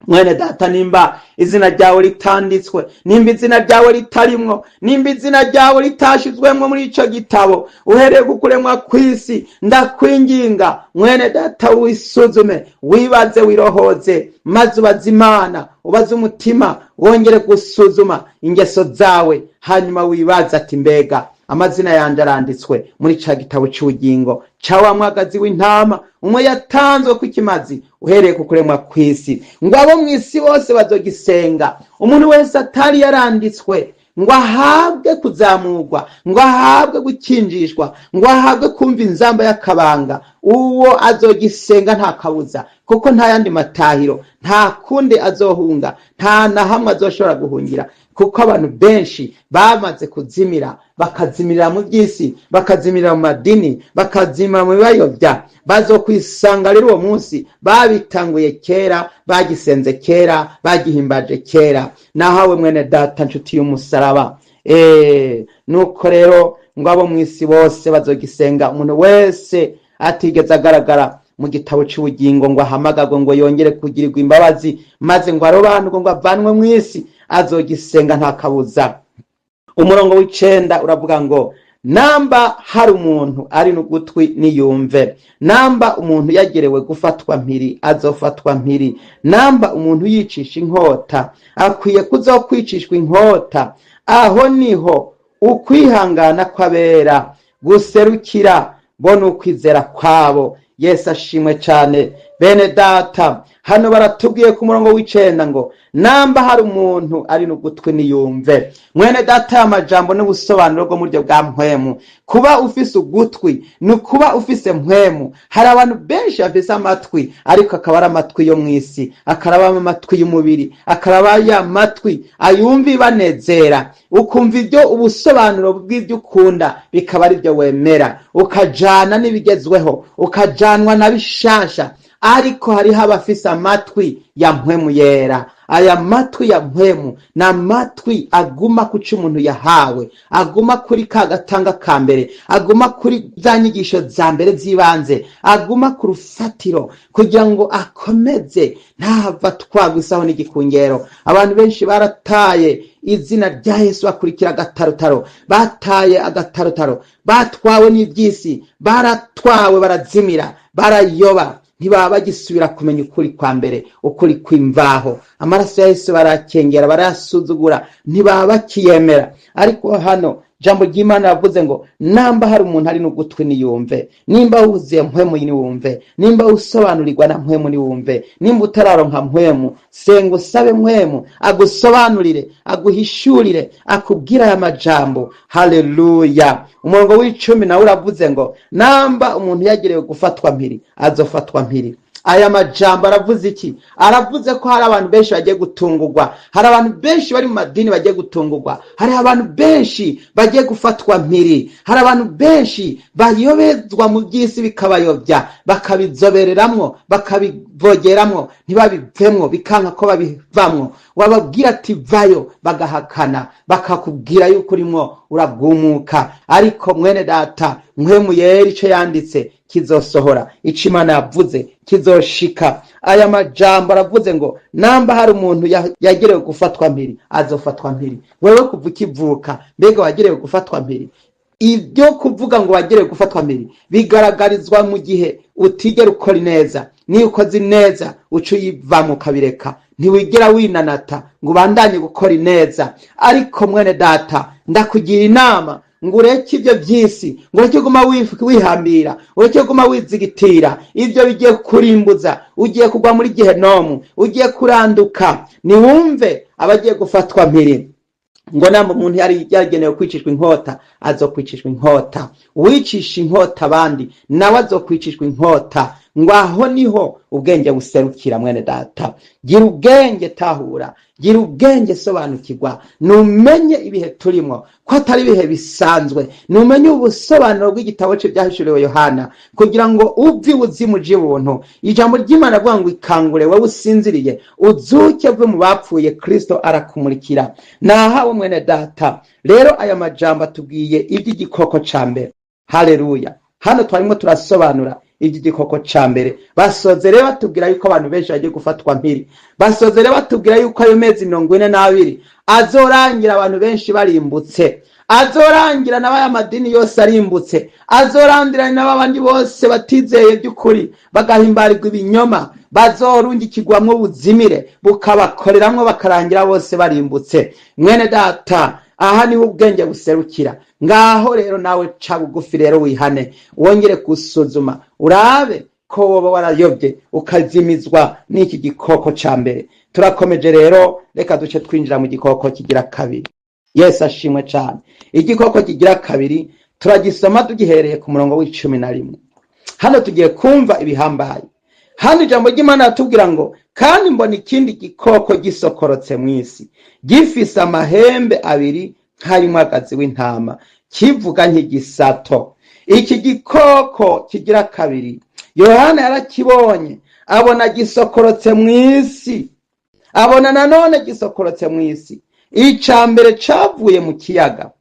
Mwene data, nimba izina ryawe ritanditswe, nimba izina ryawe ritarimwo, nimba izina ryawe ritashizwemwo muri ico gitabo uhereye ku kuremwa kw'isi, ndakwinginga mwene data, wisuzume, wibaze, wirohoze, maze ubaze Imana, ubaze umutima, wongere gusuzuma ingeso zawe, hanyuma wibaze ati: "Mbega amazina yanje aranditswe muri ca gitabo c'ubugingo ca wa mwagazi w'intama umwe yatanzwe kw'ikimazi uhereye ku kuremwa kw'isi?" Ngo abo mw'isi bose bazogisenga, umuntu wese atari yaranditswe ngo ahabwe kuzamurwa, ngo ahabwe gukinjishwa, ngo ahabwe kumva inzamba y'akabanga, uwo azogisenga nta kabuza, kuko nta yandi matahiro, nta kundi azohunga, nta na hamwe azoshobora guhungira. Kuko abantu benshi bamaze kuzimira, bakazimirira mu by'isi, bakazimirira mu madini, bakazimira mu bibayobya. Bazokwisanga rero uwo munsi babitanguye kera, bagisenze kera, bagihimbaje kera. Nahawe mwene data, nshuti y'umusaraba. Nuko rero ngo abo mu isi bose bazogisenga, umuntu wese atigeze agaragara mu gitabo cy'ubugingo ngo ahamagarwe, ngo yongere kugirirwa imbabazi, maze ngo arobanurwe, ngo avanwe mu isi, azogisenga nta kabuza. Umurongo w'9 uravuga ngo: "Namba hari umuntu ari n'ugutwi niyumve. Namba umuntu yagerewe gufatwa mpiri, azofatwa mpiri. Namba umuntu yicisha inkota, akwiye kuzokwicishwa inkota. Aho niho ukwihangana kw'abera guserukira, bo n'ukwizera kwabo." Yesu ashimwe cyane. Bene data, hano baratubwiye ku murongo w'9 ngo: "Namba hari umuntu ari n'ugutwi niyumve." Mwene data, aya majambo n'ubusobanuro bwo mu buryo bwa mpwemu. Kuba ufise ugutwi ni ukuba ufise mpwemu. Hari abantu benshi bafise amatwi, ariko akaba ari amatwi yo mu isi, akaraba amatwi y'umubiri, akaraba ya matwi ayumva ibanezera, ukumva ibyo ubusobanuro bw'ibyo ukunda bikaba ari byo wemera, ukajana n'ibigezweho, ukajanwa na bishasha. Ariko hariho abafise amatwi ya mpwemu yera. Aya matwi ya mpwemu ni amatwi aguma ku cyo umuntu yahawe, aguma kuri ka gatanga ka mbere, aguma kuri za nyigisho za mbere z'ibanze, aguma ku rufatiro kugira ngo akomeze, ntahava twagwa isaho n'igikungero. Abantu benshi barataye izina rya Yesu, bakurikira agatarutaro, bataye agatarutaro, batwawe n'iby'isi, baratwawe, barazimira, barayoba, ntibaba bagisubira kumenya ukuri kwa mbere, ukuri kw'imvaho. Amaraso ya Yesu barakengera, barayasuzugura, ntibaba bakiyemera. Ariko hano jambo ry'Imana yavuze ngo: "Namba hari umuntu ari n'ugutwi niyumve." Nimba wuzuye mpwemu niwumve, nimba usobanurirwa na mpwemu niwumve. Nimba utararonka mpwemu, senga usabe mpwemu agusobanurire, aguhishurire, akubwire aya majambo. Haleluya! Umurongo w'10 nawe uravuze ngo: "Namba umuntu yagerewe gufatwa mpiri, azofatwa mpiri." Aya majambo aravuze iki? Aravuze ko hari abantu benshi bagiye gutungurwa, hari abantu benshi bari mu madini bagiye gutungurwa, hari abantu benshi bagiye gufatwa mpiri, hari abantu benshi bayobezwa mu by'isi bikabayobya, bakabizobereramwo, bakabivogeramwo, ntibabivemwo, bikanka ko babivamwo. Wababwira ati "Vayo", bagahakana, bakakubwira yuko urimwo uragumuka. Ariko mwene data, mpwemu yera ico yanditse kizosohora, ico Imana yavuze kizoshika. Aya majambo aravuze ngo: "Namba hari umuntu yagerewe gufatwa mpiri, azofatwa mpiri." Wewe kuva ukivuka, mbega wagerewe gufatwa mpiri? Ibyo kuvuga ngo wagerewe gufatwa mpiri bigaragarizwa mu gihe utigera ukora ineza. Niyo ukoze ineza uca uyivamo ukabireka, ntiwigera winanata ngo ubandanye gukora ineza. Ariko mwene data, ndakugira inama ngo ureke ibyo by'isi, ngo ureke guma wihambira, ureke guma wizigitira ibyo bigiye kurimbuza. Ugiye kugwa muri gehenomu, ugiye kuranduka. Niwumve abagiye gufatwa mpiri ngo: "Namba umuntu yari yagenewe kwicishwa inkota, azokwicishwa inkota. Uwicisha inkota abandi nawe azokwicishwa inkota." Ngo aho niho ubwenge buserukira. Mwene data, gira ubwenge, tahura, gira ubwenge, sobanukirwa, numenye ibihe turimo ko atari ibihe bisanzwe, numenye ubusobanuro bw'igitabo cye byahishuriwe Yohana, kugira ngo uve ibuzimu uje ibuntu. Ijambo ry'Imana avuga ngo: "Ikangure wowe usinziriye, uzuke uve mu bapfuye, Kristo arakumurikira." Nahawe mwene data. Rero aya majambo atubwiye iby'igikoko ca mbere. Haleluya! Hano twarimo turasobanura iby'igikoko ca mbere. Basoze rero batubwira yuko abantu benshi bagiye gufatwa mpiri. Basoze rero batubwira yuko ayo mezi 42 azorangira abantu benshi barimbutse, azorangira n'abaya madini yose arimbutse, azorangira n'abandi bose batizeye by'ukuri bagahimbarirwa ibinyoma, bazorungikirwamwo ubuzimire bukabakoreramwo, bakarangira bose barimbutse. Mwene data, aha niho ubwenge buserukira. Ngaho rero nawe ca bugufi rero, wihane, wongere gusuzuma, urabe ko woba warayobye ukazimizwa n'iki gikoko ca mbere. Turakomeje rero, reka duce twinjira mu gikoko kigira kabiri. Yesu ashimwe cyane. Igikoko kigira kabiri turagisoma tugihereye ku murongo w'11. Hano tugiye kumva ibihambaye. Hano ijambo ry'Imana ratubwira ngo: "Kandi mbona ikindi gikoko gisokorotse mu isi, gifise amahembe abiri nk'ay'umwagazi w'intama, kivuga nk'igisato." Iki gikoko kigira kabiri, Yohana yarakibonye, abona gisokorotse mu isi, abona nanone gisokorotse mu isi. Ica mbere cavuye mu kiyaga,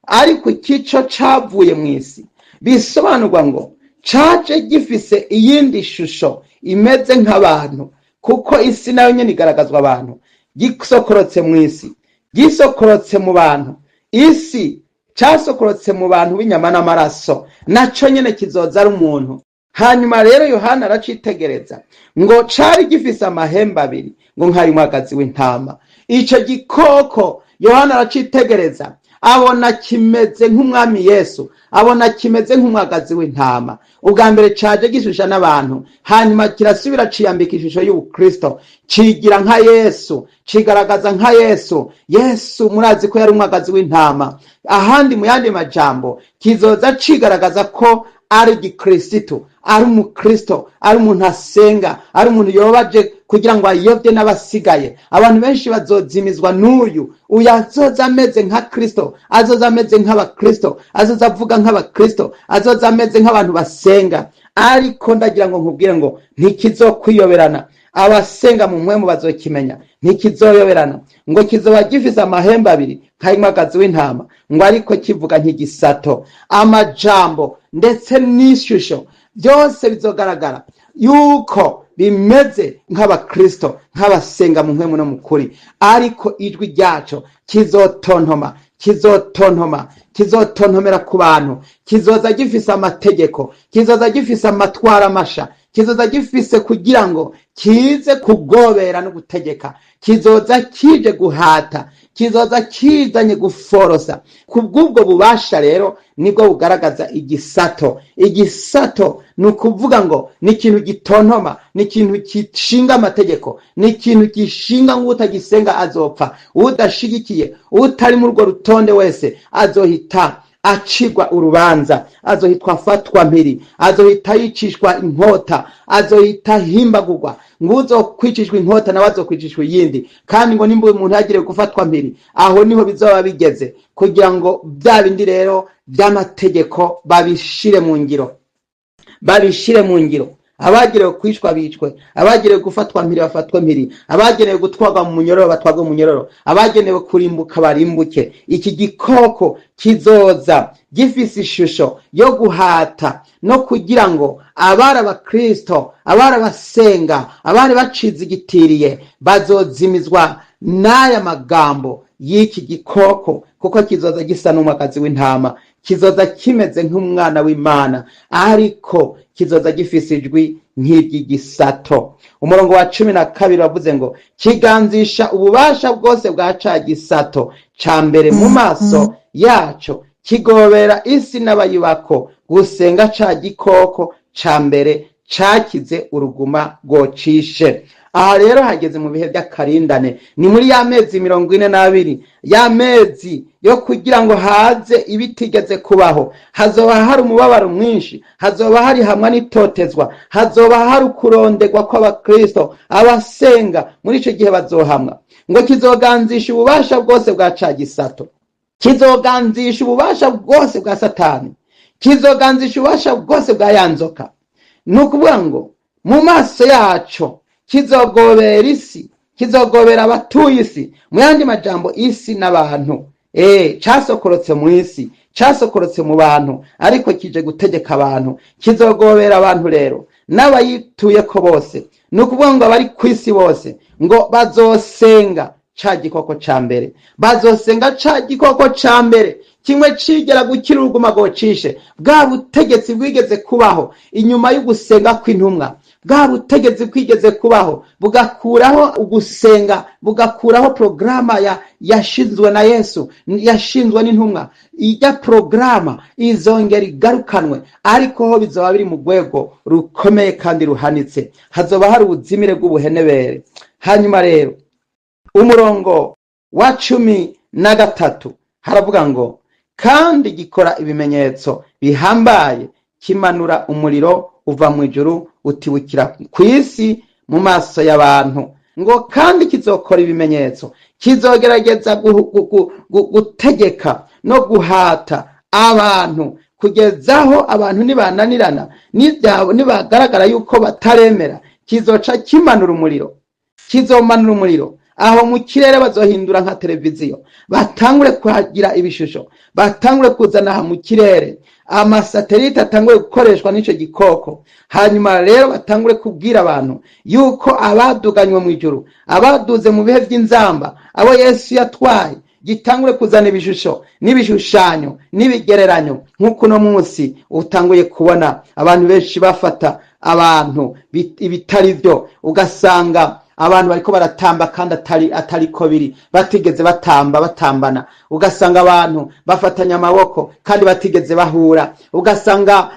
ariko ikico cavuye mu isi. Bisobanurwa ngo caje gifise iyindi shusho imeze nk'abantu, kuko isi nayo nyene igaragazwa abantu. Gisokorotse mu isi, gisokorotse mu bantu, isi casokorotse mu bantu b'inyama n'amaraso, naco nyene kizoza ari umuntu. Hanyuma rero Yohana aracitegereza, ngo cari gifise amahembe abiri ngo nk'ay'umwagazi w'intama. Ico gikoko Yohana aracitegereza, abona kimeze nk'Umwami Yesu, abona kimeze nk'umwagazi w'intama. Ubwa mbere caje gishusha n'abantu, hanyuma kirasubira ciyambika ishusho y'Ubukristo, cigira nka Yesu, cigaragaza nka Yesu. Yesu murazi ko yari umwagazi w'intama. Ahandi, mu yandi majambo, kizoza cigaragaza ko ari gikristo, ari umukristo, ari umuntu asenga, ari umuntu yobaje kugira ngo ayobye n'abasigaye. Abantu benshi bazozimizwa n'uyu. Uyu azoza ameze nka Kristo, azoza ameze nk'abakristo, azoza avuga nk'abakristo, azoza ameze nk'abantu basenga. Ariko ndagira ngo nkubwire ngo ntikizokwiyoberana. Abasenga mu mpwemu bazokimenya. Ntikizoyoberana. Ngo kizoba gifise amahembe abiri nk'ay'umwagazi w'intama, ngo ariko kivuga nk'igisato. Amajambo ndetse n'ishusho byose bizogaragara yuko bimeze nk'abakristo, nk'abasenga mu mpwemu no mu kuri, ariko ijwi ryaco kizotontoma, kizotontoma, kizotontomera ku bantu. Kizoza gifise amategeko, kizoza gifise amatwara amasha, kizoza gifise kugira ngo kize kugobera no gutegeka. Kizoza kije guhata, kizoza kizanye guforosa. Ku bw'ubwo bubasha rero nibwo bugaragaza igisato. Igisato ni ukuvuga ngo ni ikintu gitontoma, ni ikintu gishinga amategeko, ni ikintu gishinga ngo utagisenga azopfa, udashigikiye, utari muri urwo rutonde wese azohita acigwa urubanza, azohitwa afatwa mpiri, azohita yicishwa inkota, azohita ahimbagurwa. Ngo uzokwicishwa inkota nawe azokwicishwa iyindi. Kandi ngo nimba umuntu yagiriwe gufatwa mpiri, aho niho bizoba bigeze, kugira ngo bya bindi rero by'amategeko babishire mu ngiro, babishire mu ngiro. Abagenewe kwicwa bicwe, abagenewe gufatwa mpiri bafatwe mpiri, abagenewe gutwarwa mu munyororo batwarwe mu munyororo, abagenewe kurimbuka barimbuke. Iki gikoko kizoza gifise ishusho yo guhata no kugira ngo abari abakristo, abari abasenga, abari bacizigitiriye bazozimizwa n'aya magambo y'iki gikoko, kuko kizoza gisa n'umwagazi w'intama, kizoza kimeze nk'umwana w'Imana, ariko kizoza gifise ijwi nk'iry'igisato. Umurongo wa 12 wavuze ngo: "Kiganzisha ububasha bwose bwa ca gisato ca mbere mu maso yaco, kigobera isi n'abayibako gusenga ca gikoko ca mbere cakize uruguma rwocishe." Aha rero hageze mu bihe by'akarindane, ni muri ya mezi 42, ya mezi yo kugira ngo haze ibitigeze kubaho. Hazoba hari umubabaro mwinshi, hazoba hari hamwe n'itotezwa, hazoba hari ukuronderwa kw'abakristo, abasenga. Muri ico gihe bazohamwa. Ngo kizoganzisha ububasha bwose bwa ca gisato, kizoganzisha ububasha bwose bwa Satani, kizoganzisha ububasha bwose bwa ya nzoka. Ni ukuvuga ngo mu maso yaco kizogobera isi, kizogobera abatuye isi, mu yandi majambo isi n'abantu. Casokorotse mu isi, casokorotse mu bantu, ariko kije gutegeka abantu. Kizogobera abantu rero n'abayituyeko bose. Ni ukuvuga ngo abari ku isi bose ngo bazosenga ca gikoko ca mbere, bazosenga ca gikoko ca mbere kimwe cigera gukira uruguma rwocishe. Bwa butegetsi bwigeze kubaho inyuma y'ugusenga kw'intumwa, bwa butegetsi bwigeze kubaho bugakuraho ugusenga, bugakuraho porogaramu yashinzwe na Yesu, yashinzwe n'intumwa, ijya porogaramu izongera igarukanwe, ariko ho bizoba biri mu rwego rukomeye kandi ruhanitse. Hazoba hari ubuzimire bw'ubuhenebere. Hanyuma rero umurongo wa 13 haravuga ngo: "Kandi gikora ibimenyetso bihambaye." Kimanura umuriro uva mu ijuru utibukira ku isi mu maso y'abantu. Ngo kandi kizokora ibimenyetso, kizogerageza gutegeka no guhata abantu kugezaho abantu nibananirana, nibagaragara yuko bataremera, kizoca kimanura umuriro. Kizomanura umuriro aho mu kirere, bazohindura nka televiziyo, batangure kuhagira ibishusho, batangure kuzana aha mu kirere amasatelite, atangure gukoreshwa n'ico gikoko. Hanyuma rero batangure kubwira abantu yuko abaduganywe mu ijuru, abaduze mu bihe by'inzamba, abo Yesu yatwaye. Gitangure kuzana ibishusho n'ibishushanyo n'ibigereranyo, nk'uko uno munsi utanguye kubona abantu benshi bafata abantu ibitari byo, ugasanga abantu bariko baratamba kandi atariko biri, batigeze batamba batambana, ugasanga abantu bafatanya amaboko kandi batigeze bahura, ugasanga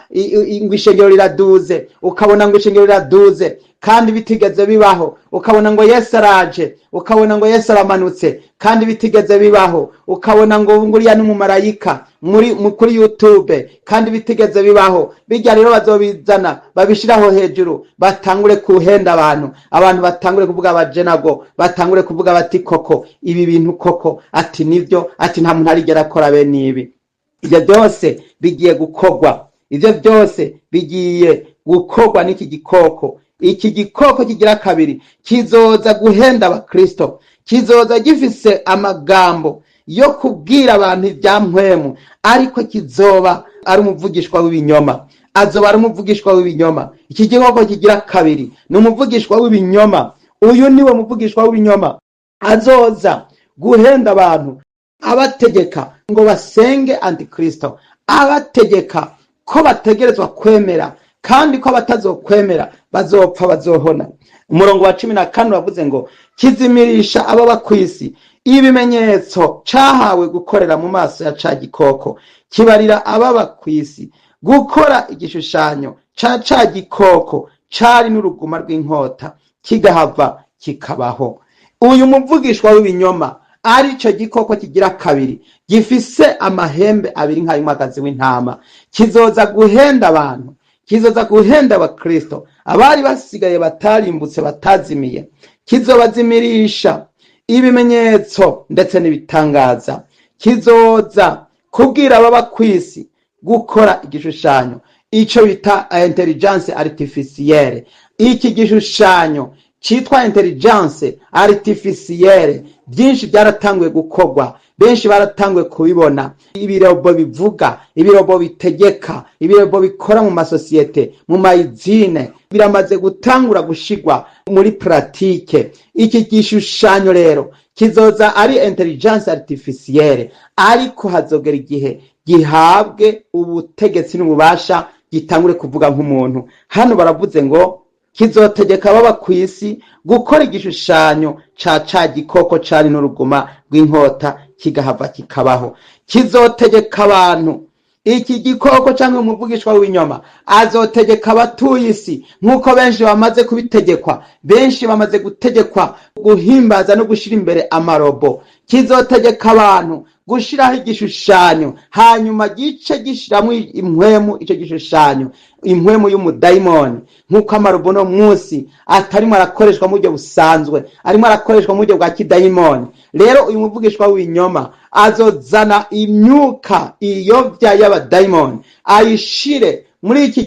ngo ishengero riraduze, ukabona ngo ishengero riraduze kandi bitigeze bibaho, ukabona ngo Yesu araje, ukabona ngo Yesu aramanutse kandi bitigeze bibaho, ukabona ngo nguriya n'umumarayika muri kuri YouTube kandi bitigeze bibaho. Bijya rero bazobizana, babishiraho hejuru, batangure kuhenda abantu. Abantu batangure kuvuga bajenago, batangure kuvuga bati: "Koko ibi bintu koko," ati "nivyo," ati "nta muntu arigera akora bene ibi." Ibyo byose bigiye gukorwa, ibyo byose bigiye gukorwa n'iki gikoko. Iki gikoko kigira kabiri kizoza guhenda abakristo, kizoza gifise amagambo yo kubwira abantu ibya mpwemu, ariko kizoba ari umuvugishwa w'ibinyoma. Azoba ari umuvugishwa w'ibinyoma. Iki gikoko kigira kabiri ni umuvugishwa w'ibinyoma. Uyu niwe muvugishwa w'ibinyoma azoza guhenda abantu, abategeka ngo basenge antikristo, abategeka ko bategerezwa kwemera kandi ko abatazokwemera bazopfa, bazohona. Umurongo wa 14 wavuze ngo: "Kizimirisha ababa ku isi ibimenyetso cahawe gukorera mu maso ya ca gikoko, kibarira ababa ku isi gukora igishushanyo ca ca gikoko cari n'uruguma rw'inkota, kigahava kikabaho." Uyu muvugishwa w'ibinyoma, arico gikoko kigira kabiri gifise amahembe abiri nk'ay'umwagazi w'intama, kizoza guhenda abantu, kizoza guhenda abakristo abari basigaye batarimbutse, batazimiye. Kizobazimirisha ibimenyetso ndetse n'ibitangaza. Kizoza kubwira ababa ku isi gukora igishushanyo, ico bita intelligence artificielle. Iki gishushanyo citwa intelligence artificielle, byinshi byaratanguye gukorwa, benshi baratanguye kubibona: ibirobo bivuga, ibirobo bitegeka, ibirobo bikora mu masosiyete, mu mayizine, biramaze gutangura gushigwa muri pratique. Iki gishushanyo rero kizoza ari intelligence artificielle, ariko hazogera igihe gihabwe ubutegetsi n'ububasha, gitangure kuvuga nk'umuntu. Hano baravuze ngo kizotegeka ababa ku isi gukora igishushanyo ca ca gikoko cari n'uruguma rw'inkota, kigahava kikabaho. Kizotegeka abantu. Iki gikoko cyangwa umuvugishwa w'ibinyoma azotegeka abatuye isi, nk'uko benshi bamaze kubitegekwa. Benshi bamaze gutegekwa guhimbaza no gushyira imbere amarobo. Kizotegeka abantu gushiraho igishushanyo, hanyuma gice gishiramo impwemu, icyo gishushanyo, impwemu y'umudayimoni, nk'uko amarobo no munsi atarimo arakoreshwa mu buryo busanzwe, arimo arakoreshwa mu buryo bwa kidayimoni. Rero uyu muvugishwa w'ibinyoma azozana imyuka iyobya y'abadayimoni, ayishire muri iki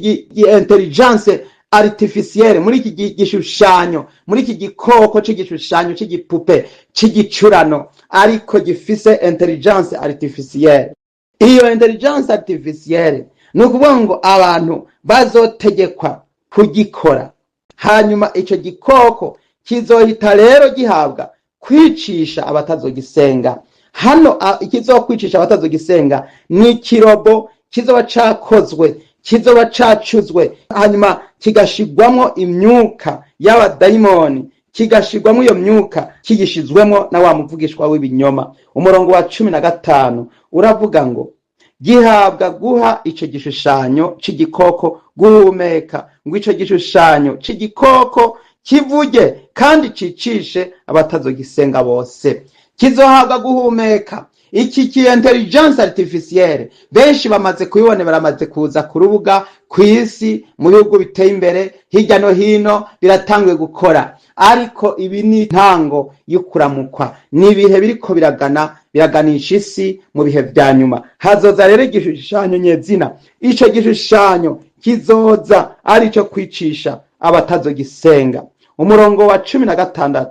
intelligence artificielle, muri iki gishushanyo, muri iki gikoko c'igishushanyo c'igipupe c'igicurano, ariko gifise intelligence artificielle. Iyo intelligence artificielle ni ukuvuga ngo abantu bazotegekwa kugikora. Hanyuma ico gikoko kizohita rero gihabwa kwicisha abatazogisenga. Hano ikizokwicisha abatazogisenga ni ikirobo kizoba cakozwe, kizoba cacuzwe, hanyuma kigashigwamwo imyuka y'abadayimoni, kigashigwamwo iyo myuka kigishizwemwo na wa muvugishwa w'ibinyoma. Umurongo wa 15 uravuga ngo: "Gihabwa guha ico gishushanyo c'igikoko guhumeka, ngo ico gishushanyo c'igikoko kivuge kandi cicishe abatazogisenga bose." Kizohabwa guhumeka. Iki ki intelligence artificielle benshi bamaze kubibona, baramaze kuza ku rubuga ku isi, mu bihugu biteye imbere hirya no hino biratanguye gukora. Ariko ibi ni intango y'ukuramukwa, ni ibihe biriko biragana, biraganisha isi mu bihe vya nyuma. Hazoza rero igishushanyo nyezina. Ico gishushanyo kizoza ari ico kwicisha abatazogisenga. Umurongo wa 16: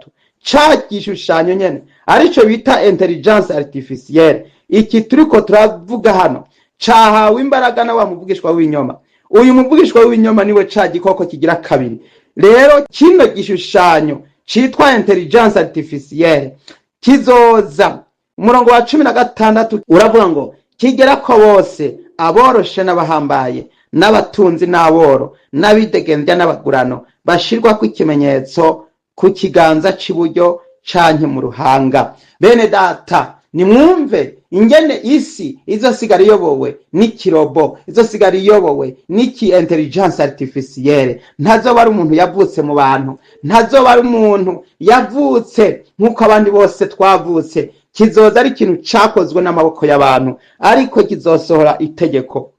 ca gishushanyo nyene, arico bita intelligence artificielle, iki turiko turavuga hano, cahawe imbaraga na wa muvugishwa w'ibinyoma. Uyu muvugishwa w'ibinyoma niwe ca gikoko kigira kabiri. Rero kino gishushanyo citwa intelligence artificielle kizoza. Umurongo wa 16 uravuga ngo kigera ko bose, aboroshe n'abahambaye, n'abatunzi n'aboro, n'abidegemvya n'abagurano, bashirwako ikimenyetso ku kiganza c'iburyo canke mu ruhanga. Bene data, nimwumve ingene isi izosigara iyobowe n'ikirobo, izosigara iyobowe n'iki intelligence artificielle. Ntazoba ari umuntu yavutse mu bantu, ntazoba ari umuntu yavutse nk'uko abandi bose twavutse. Kizoza ari ikintu cakozwe n'amaboko y'abantu, ariko kizosohora itegeko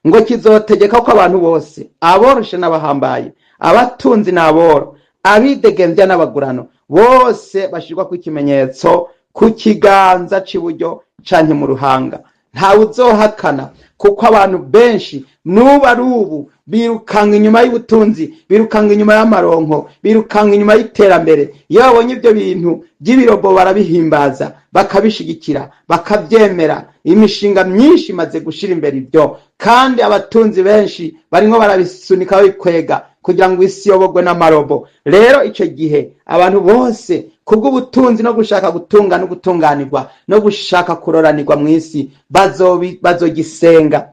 ngo kizotegeka ko abantu bose, aboroshe n'abahambaye, abatunzi n'aboro, abidegemvya n'abagurano, bose bashirwako ikimenyetso ku kiganza c'iburyo canke mu ruhanga. Ntawe uzohakana, kuko abantu benshi n'ubu ari ubu birukanga inyuma y'ubutunzi, birukanga inyuma y'amaronko, birukanga inyuma y'iterambere. Iyo babonye ibyo bintu by'ibirobo barabihimbaza, bakabishigikira, bakabyemera. Imishinga myinshi imaze gushira imbere ibyo, kandi abatunzi benshi barimwo barabisunika, babikwega kugira ngo isi yoborwe n'amarobo. Rero icyo gihe abantu bose, kubw'ubutunzi no gushaka gutunga no gutunganirwa no gushaka kuroranirwa mu isi, bazogisenga,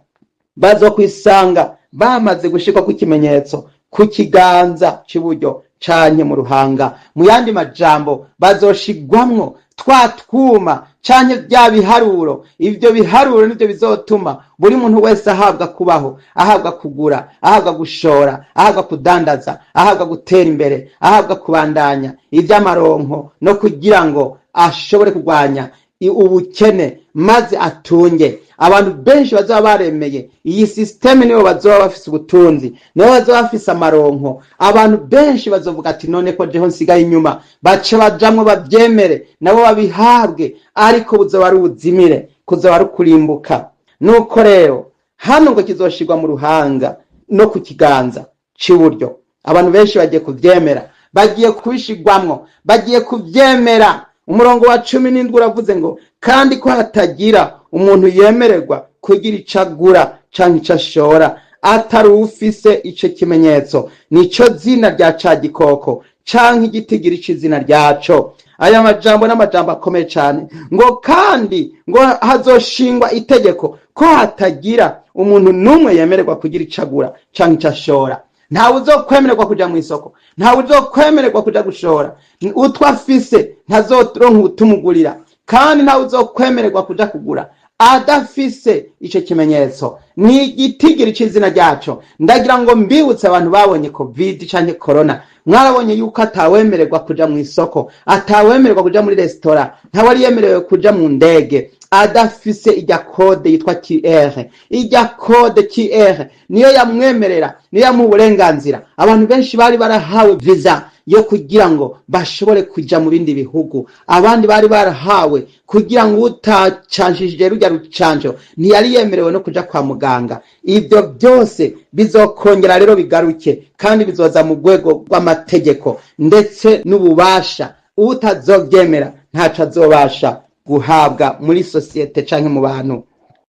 bazokwisanga bamaze gushirwa ku ikimenyetso ku kiganza c'iburyo canke mu ruhanga. Mu yandi majambo, bazoshigwamwo twa twuma canke bya biharuro. Ivyo biharuro nivyo bizotuma buri muntu wese ahabwa kubaho, ahabwa kugura, ahabwa gushora, ahabwa kudandaza, ahabwa gutera imbere, ahabwa kubandanya ivy'amaronko, no kugira ngo ashobore kurwanya ubukene maze atunge. Abantu benshi bazaba baremeye iyi système nibo bazoba bafise ubutunzi, nibo bazoba bafise amaronko. Abantu benshi bazovuga ati: "None ko jeho nsigaye inyuma?" Bace bajamwo, bavyemere, nabo babihabwe, ariko buzoba ari ubuzimire, kuzoba ari ukurimbuka. Nuko rero hano ngo kizoshirwa mu ruhanga no ku kiganza c'iburyo. Abantu benshi bagiye kuvyemera, bagiye kubishigwamwo, bagiye kuvyemera. Umurongo wa 17 uravuze ngo kandi ko hatagira umuntu yemererwa kugira ico agura canke ico ashora atari ufise ico kimenyetso, nico zina rya ca gikoko canke igitigiri c'izina ryaco. Aya majambo n'amajambo akomeye cane, ngo kandi ngo hazoshingwa itegeko ko hatagira umuntu n'umwe yemererwa kugira ico agura canke ico ashora. Ntawe uzokwemererwa kuja mu isoko, ntawe uzokwemererwa kuja gushora. Utwo afise ntazoronka utumugurira, kandi ntawe uzokwemererwa kuja kugura adafise ico kimenyetso, ni igitigiri c'izina ryaco. Ndagira ngo mbibutse abantu babonye COVID canke corona, mwarabonye yuko atawemererwa kuja mu isoko, atawemererwa kuja muri resitora, ntawari yemerewe kuja mu ndege adafise ijya code yitwa QR. Ijya code QR niyo yamwemerera, niyo yamuha uburenganzira. Abantu benshi bari barahawe visa yo kugira ngo bashobore kuja mu bindi bihugu, abandi bari barahawe kugira ngo utacanshije rujya rucanjo ntiyari yemerewe no kuja kwa muganga. Ibyo byose bizokongera rero bigaruke, kandi bizoza mu rwego rw'amategeko ndetse n'ububasha. Utazovyemera ntaco azobasha guhabwa muri sosiyete canke mu bantu.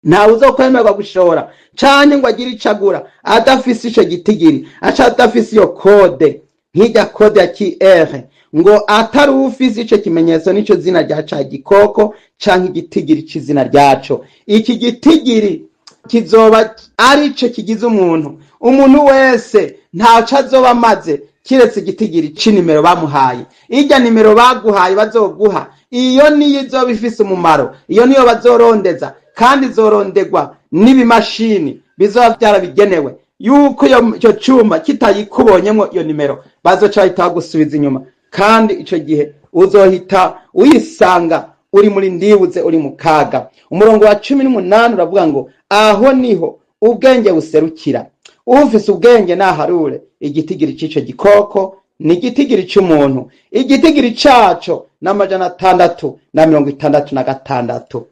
Ntawe uzokwemerwa gushora canke ngo agire ico agura adafise ico gitigiri, aca adafise iyo code, nk'irya code ya QR, ngo atari ufise ico kimenyetso, nico zina rya ca gikoko canke igitigiri c'izina ryaco. Iki gitigiri kizoba arico kigize umuntu. Umuntu wese ntaco azoba amaze kiretse igitigiri c'inimero bamuhaye. Irya nimero baguhaye, bazoguha, iyo niyo izoba ifise umumaro, iyo niyo bazorondeza, kandi izorondegwa n'ibimashini bizoba byarabigenewe, yuko icyo cyuma kitayikubonyemo iyo nimero, bazoca bahita bagusubiza inyuma, kandi ico gihe uzohita uyisanga. Uri muri ndibuze, uri mu kaga. Umurongo wa 18 uravuga ngo: "Aho niho ubwenge buserukira. Ufise ubwenge naharure igitigiri c'ico gikoko, ni igitigiri c'umuntu, igitigiri caco n'666."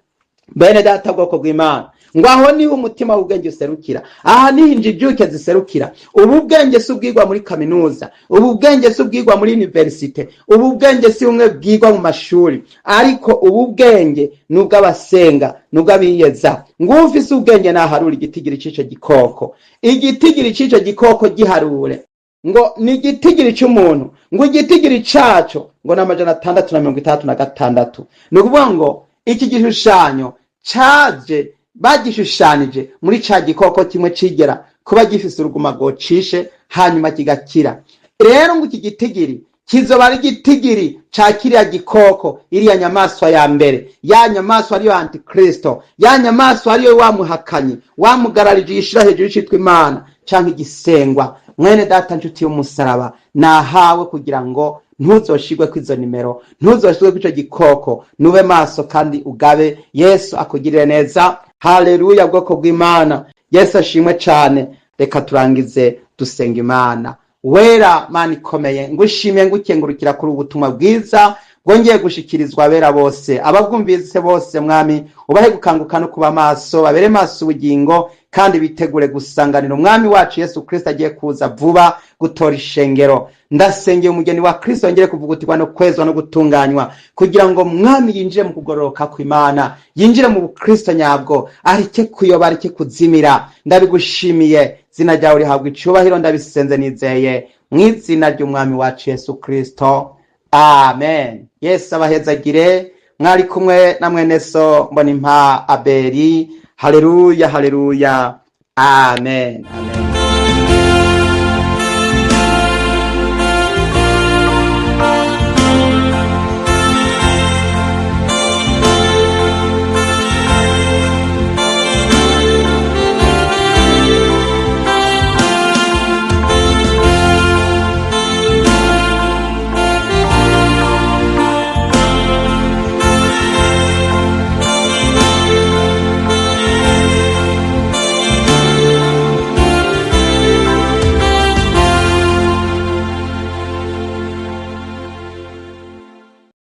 Bene data, bwoko bw'Imana, ngo aho niho umutima w'ubwenge userukira, aha niho injijuke ziserukira. Ubu bwenge si ubwigwa muri kaminuza, ubu bwenge si ubwigwa muri université, ubu bwenge si bumwe bwigwa mu mashuri, ariko ubu bwenge ni ubw'abasenga, ni ubw'abiyeza. Ngo ufise ubwenge naharura igitigiri c'ico gikoko. Igitigiri c'ico gikoko giharure, ngo ni igitigiri c'umuntu, ngo igitigiri caco ngo ni 666. Ni ukuvuga ngo iki gishushanyo caje bagishushanije muri ca gikoko kimwe cigera kuba gifise uruguma rwocishe hanyuma kigakira. Rero ngo iki gitigiri kizoba ari igitigiri ca kiriya gikoko, iriya nyamaswa ya mbere, ya nyamaswa ariyo Antikristo, ya nyamaswa ariyo wamuhakanyi wamugararije, yishira hejuru y'icitwa Imana canke igisengwa. Mwene data, nshuti y'umusaraba, nahawe kugira ngo ntuzoshirwe kw'izo nimero, ntuzoshirwe kw'ico gikoko. Nube maso kandi ugabe. Yesu akugirire neza. Haleluya, bwoko bw'Imana, Yesu ashimwe cane. Reka turangize dusenga Imana. Wera, Mana ikomeye, ngushimiye, ngukengurukira kuri ubu butumwa bwiza bwongeye gushikirizwa abera bose, ababwumvise bose. Mwami, ubahe gukanguka no kuba maso, babere maso ubugingo kandi bitegure gusanganira Umwami wacu Yesu Kristo agiye kuza vuba gutora ishengero. Ndasengeye umugeni wa Kristo yongere kuvugutirwa no kwezwa no gutunganywa, kugira ngo Mwami yinjire mu kugororoka kw'Imana, yinjire mu bukristo nyabwo, areke kuyoba, areke kuzimira. Ndabigushimiye, zina ryawe rihabwa icubahiro. Ndabisenze nizeye mu izina ry'Umwami wacu Yesu Kristo, amen. Yesu abahezagire. Mwari kumwe na mwene so Mbonimpa Aberi. Haleluya, haleluya, amen, amen.